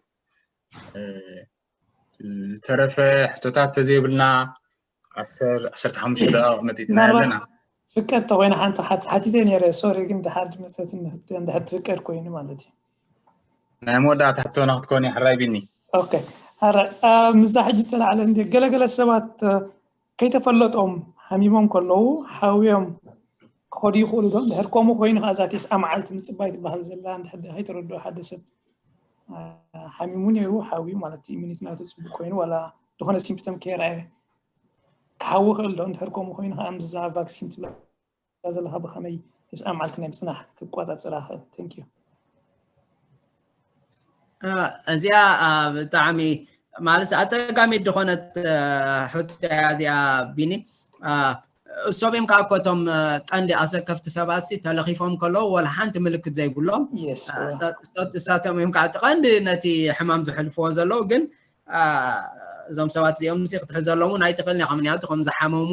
ዝተረፈ ሕቶታት ተዘይብልና ዓሰርተ ሓሙሽተ ደቂቕ መጢጥና ኣለና። ትፍቀድ ተኮይና ሓንቲ ሓቲተ ነይረ ሶሪ ግን ድሓር ድመፀት እንድሕር ትፍቀድ ኮይኑ ማለት እዩ። ናይ መወዳእታ ሕቶና ክትኮን እያ ሕራይ ቢኒ። ኦኬ ሕራይ ምዛ ሕጂ ተላዕለ እንደ ገለገለ ሰባት ከይተፈለጦም ሓሚሞም ከለዉ ሓውዮም ክኸዱ ይኽእሉ ዶ? ድሕር ከምኡ ኮይኑ ከዓ እዛ ቴስዓ መዓልቲ ምፅባይ ትበሃል ዘላ እንድሕር ከይተረድኦ ሓደ ሰብ ሓሚሙ ነይሩ ሓውዩ ማለት ኢሚኒቲ ናቱ ፅቡቅ ኮይኑ ዋላ ዝኾነ ሲምፕተም ከየርኣየ ክሓዊ ይኽእል ዶ? እንድሕር ከምኡ ኮይኑ ከዓ ምዛ ቫክሲን ትብላ ዘለካ ብከመይ ተስዓ መዓልቲ ናይ ምፅናሕ ክቆፃፀራ ክእል። Thank you። እዚኣ ብጣዕሚ ማለት ኣፀጋሚት ዝኾነት ሕቶ እያ እዚኣ ቢኒ። እሶም እዮም ከዓ እኮ እቶም ቀንዲ ኣሰከፍቲ ሰባት ሲ ተለኺፎም ከለዉ ወላ ሓንቲ ምልክት ዘይብሎም እሳቶም እዮም ከዓ እቲ ቀንዲ ነቲ ሕማም ዝሕልፍዎ ዘለዉ። ግን እዞም ሰባት እዚኦም ሲ ክትሕዘሎም እውን ኣይትኽእልን ኢኻ። ምክንያቱ ከም ዝሓመሙ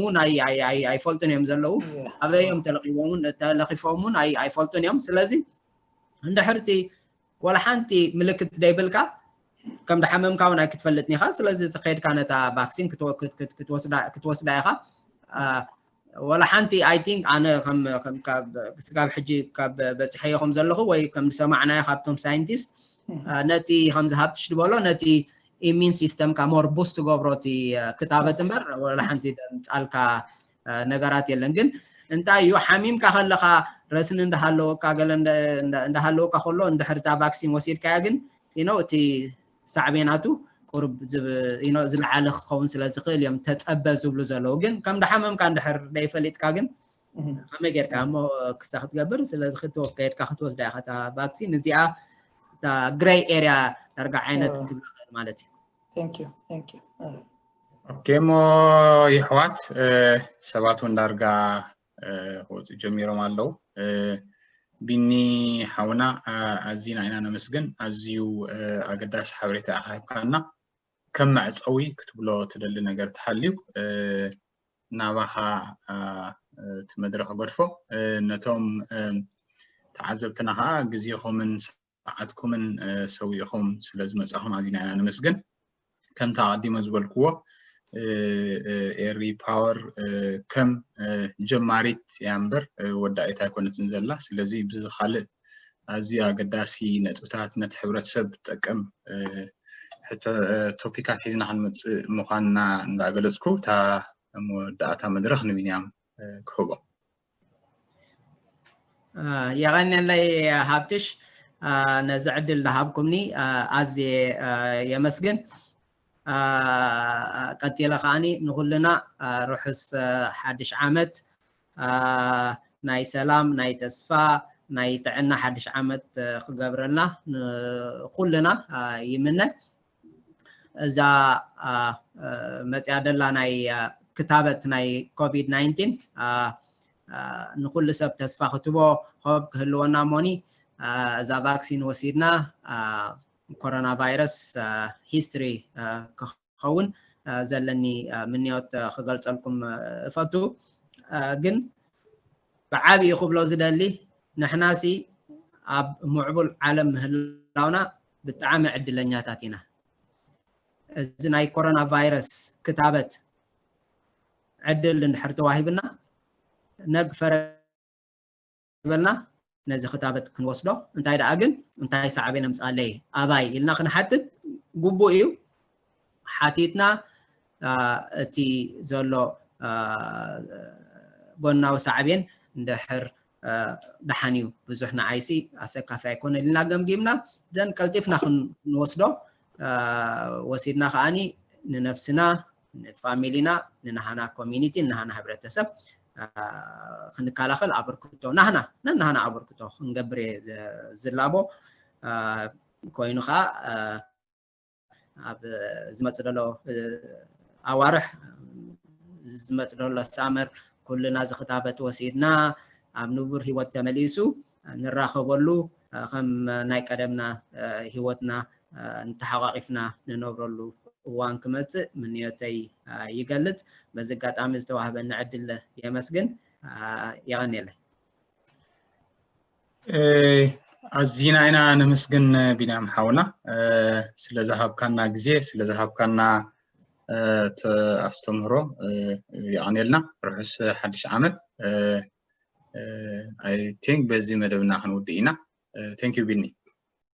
ኣይፈልጡን እዮም ዘለዉ። ኣበይ እዮም ተለኺቦም እውን ኣይፈልጡን እዮም። ስለዚ እንድሕርቲ ወላ ሓንቲ ምልክት ደይብልካ ከም ድሓመምካ እውን ኣይክትፈልጥን ኢኻ። ስለዚ እቲ ከይድካ ነታ ቫክሲን ክትወስዳ ኢኻ። ወላ ሓንቲ I think ኣነ ስጋብ ሕጂ ካብ በፂሐዮ ከም ዘለኹ ወይ ከም ዝሰማዕናዮ ካብቶም ሳይንቲስት ነቲ ከምዚ ሃብትሽ ዝበሎ ነቲ ኢሚን ሲስተምካ more boost ትገብሮ እቲ ክታበት እምበር ወላ ሓንቲ ደምፃልካ ነገራት የለን። ግን እንታይ እዩ ሓሚምካ ከለኻ ረስኒ እንዳሃለወካ ገለ እንዳሃለወካ ከሎ እንድሕር እታ ቫክሲን ወሲድካያ ግን እቲ ሳዕቤናቱ ቁሩብ ዝለዓለ ክኸውን ስለ ዝኽእል እዮም ተፀበ ዝብሉ ዘለዉ። ግን ከም ድሓመምካ እንድሕር ደይፈሊጥካ ግን ከመይ ጌርካ እሞ ክሳ ክትገብር? ስለዚ ክትወ- ከይድካ ክትወስዳ ኢኻ እታ ቫክሲን እዚኣ። እታ ግሬይ ኤርያ ዳርጋ ዓይነት ክብላ ማለት እዩ። Thank you, thank you. ኦኬ እሞ ይሕዋት ሰባት እውን ዳርጋ ክወፁ ጀሚሮም ኣለዉ። ቢኒ ሓውና ኣዝና ኢና ነመስግን። ኣዝዩ ኣገዳሲ ሓበሬታ ኢኻ ሂብካና። ከም መዕፀዊ ክትብሎ ትደሊ ነገር ተሃልዩ ናባኻ እቲ መድረኽ ገድፎ። ነቶም ተዓዘብትና ከዓ ግዜኹምን ሰዓትኩምን ሰዊእኹም ስለ ዝመፃኹም ኣዚና ኢና ነመስግን። ከምቲ ኣቐዲመ ዝበልክዎ ኤሪ ፓወር ከም ጀማሪት እያ እምበር ወዳኢት ኣይኮነትን ዘላ። ስለዚ ብዚ ካልእ ኣዝዩ ኣገዳሲ ነጥብታት ነቲ ሕብረተሰብ ዝጠቅም ቶፒካት ሒዝና ክንመፅእ ምዃንና እንዳገለፅኩ እታ መወዳእታ መድረኽ ንቢንያም ክህቦ። የቐንየለይ ሃብትሽ ነዚ ዕድል ዝሃብኩምኒ ኣዝየ የመስግን። ቀፂለ ከዓኒ ንኩልና ርሑስ ሓድሽ ዓመት ናይ ሰላም ናይ ተስፋ ናይ ጥዕና ሓድሽ ዓመት ክገብረልና ንኩልና ይምነ። እዛ መፅያ ደላ ናይ ክታበት ናይ ኮቪድ ናይንቲን ንኩሉ ሰብ ተስፋ ክትቦ ሆብ ክህልወና እሞኒ እዛ ቫክሲን ወሲድና ኮሮና ቫይረስ ሂስትሪ ክኸውን ዘለኒ ምንዮት ክገልፀልኩም እፈቱ። ግን ብዓብዩ ክብሎ ዝደሊ ንሕናሲ ኣብ ምዕቡል ዓለም ምህላውና ብጣዕሚ ዕድለኛታት ኢና። እዚ ናይ ኮሮና ቫይረስ ክታበት ዕድል እንድሕር ተዋሂብና ነግ ፈረ በልና ነዚ ክታበት ክንወስዶ እንታይ ደኣ ግን እንታይ ሳዕቤን ኣምፅኣለይ ኣባይ ኢልና ክንሓትት ግቡእ እዩ። ሓቲትና እቲ ዘሎ ጎናዊ ሳዕቤን እንድሕር ደሓን እዩ ብዙሕ ንዓይሲ ኣሰካፊ ኣይኮነ ኢልና ገምጊምና ዘን ቀልጢፍና ክንወስዶ ወሲድና ከዓኒ ንነብስና ንፋሚሊና ንናሃና ኮሚኒቲ ንናሃና ሕብረተሰብ ክንከላኸል ኣበርክቶ ናህና ነናሃና ኣበርክቶ ክንገብር እየ ዝላቦ ኮይኑ ከዓ ኣብ ዝመፅ ዘሎ ኣዋርሕ ዝመፅ ዘሎ ሳመር ኩልና ዝክታበት ወሲድና ኣብ ንቡር ህይወት ተመሊሱ ንራኸበሉ ከም ናይ ቀደምና ህይወትና ንተሓቋቂፍና ንነብረሉ እዋን ክመፅእ ምንዮተይ ይገልፅ። በዚ ኣጋጣሚ ዝተዋህበኒ ዕድል የመስግን። የቐንየለይ። ኣዚና ኢና ነመስግን ቢንያም ሓውና ስለ ዝሃብካና ግዜ ስለ ዝሃብካና ኣስተምህሮ። የቐንየልና። ርሑስ ሓድሽ ዓመት። I think በዚ መደብና ክንውድእ ኢና። Thank you ቢኒ።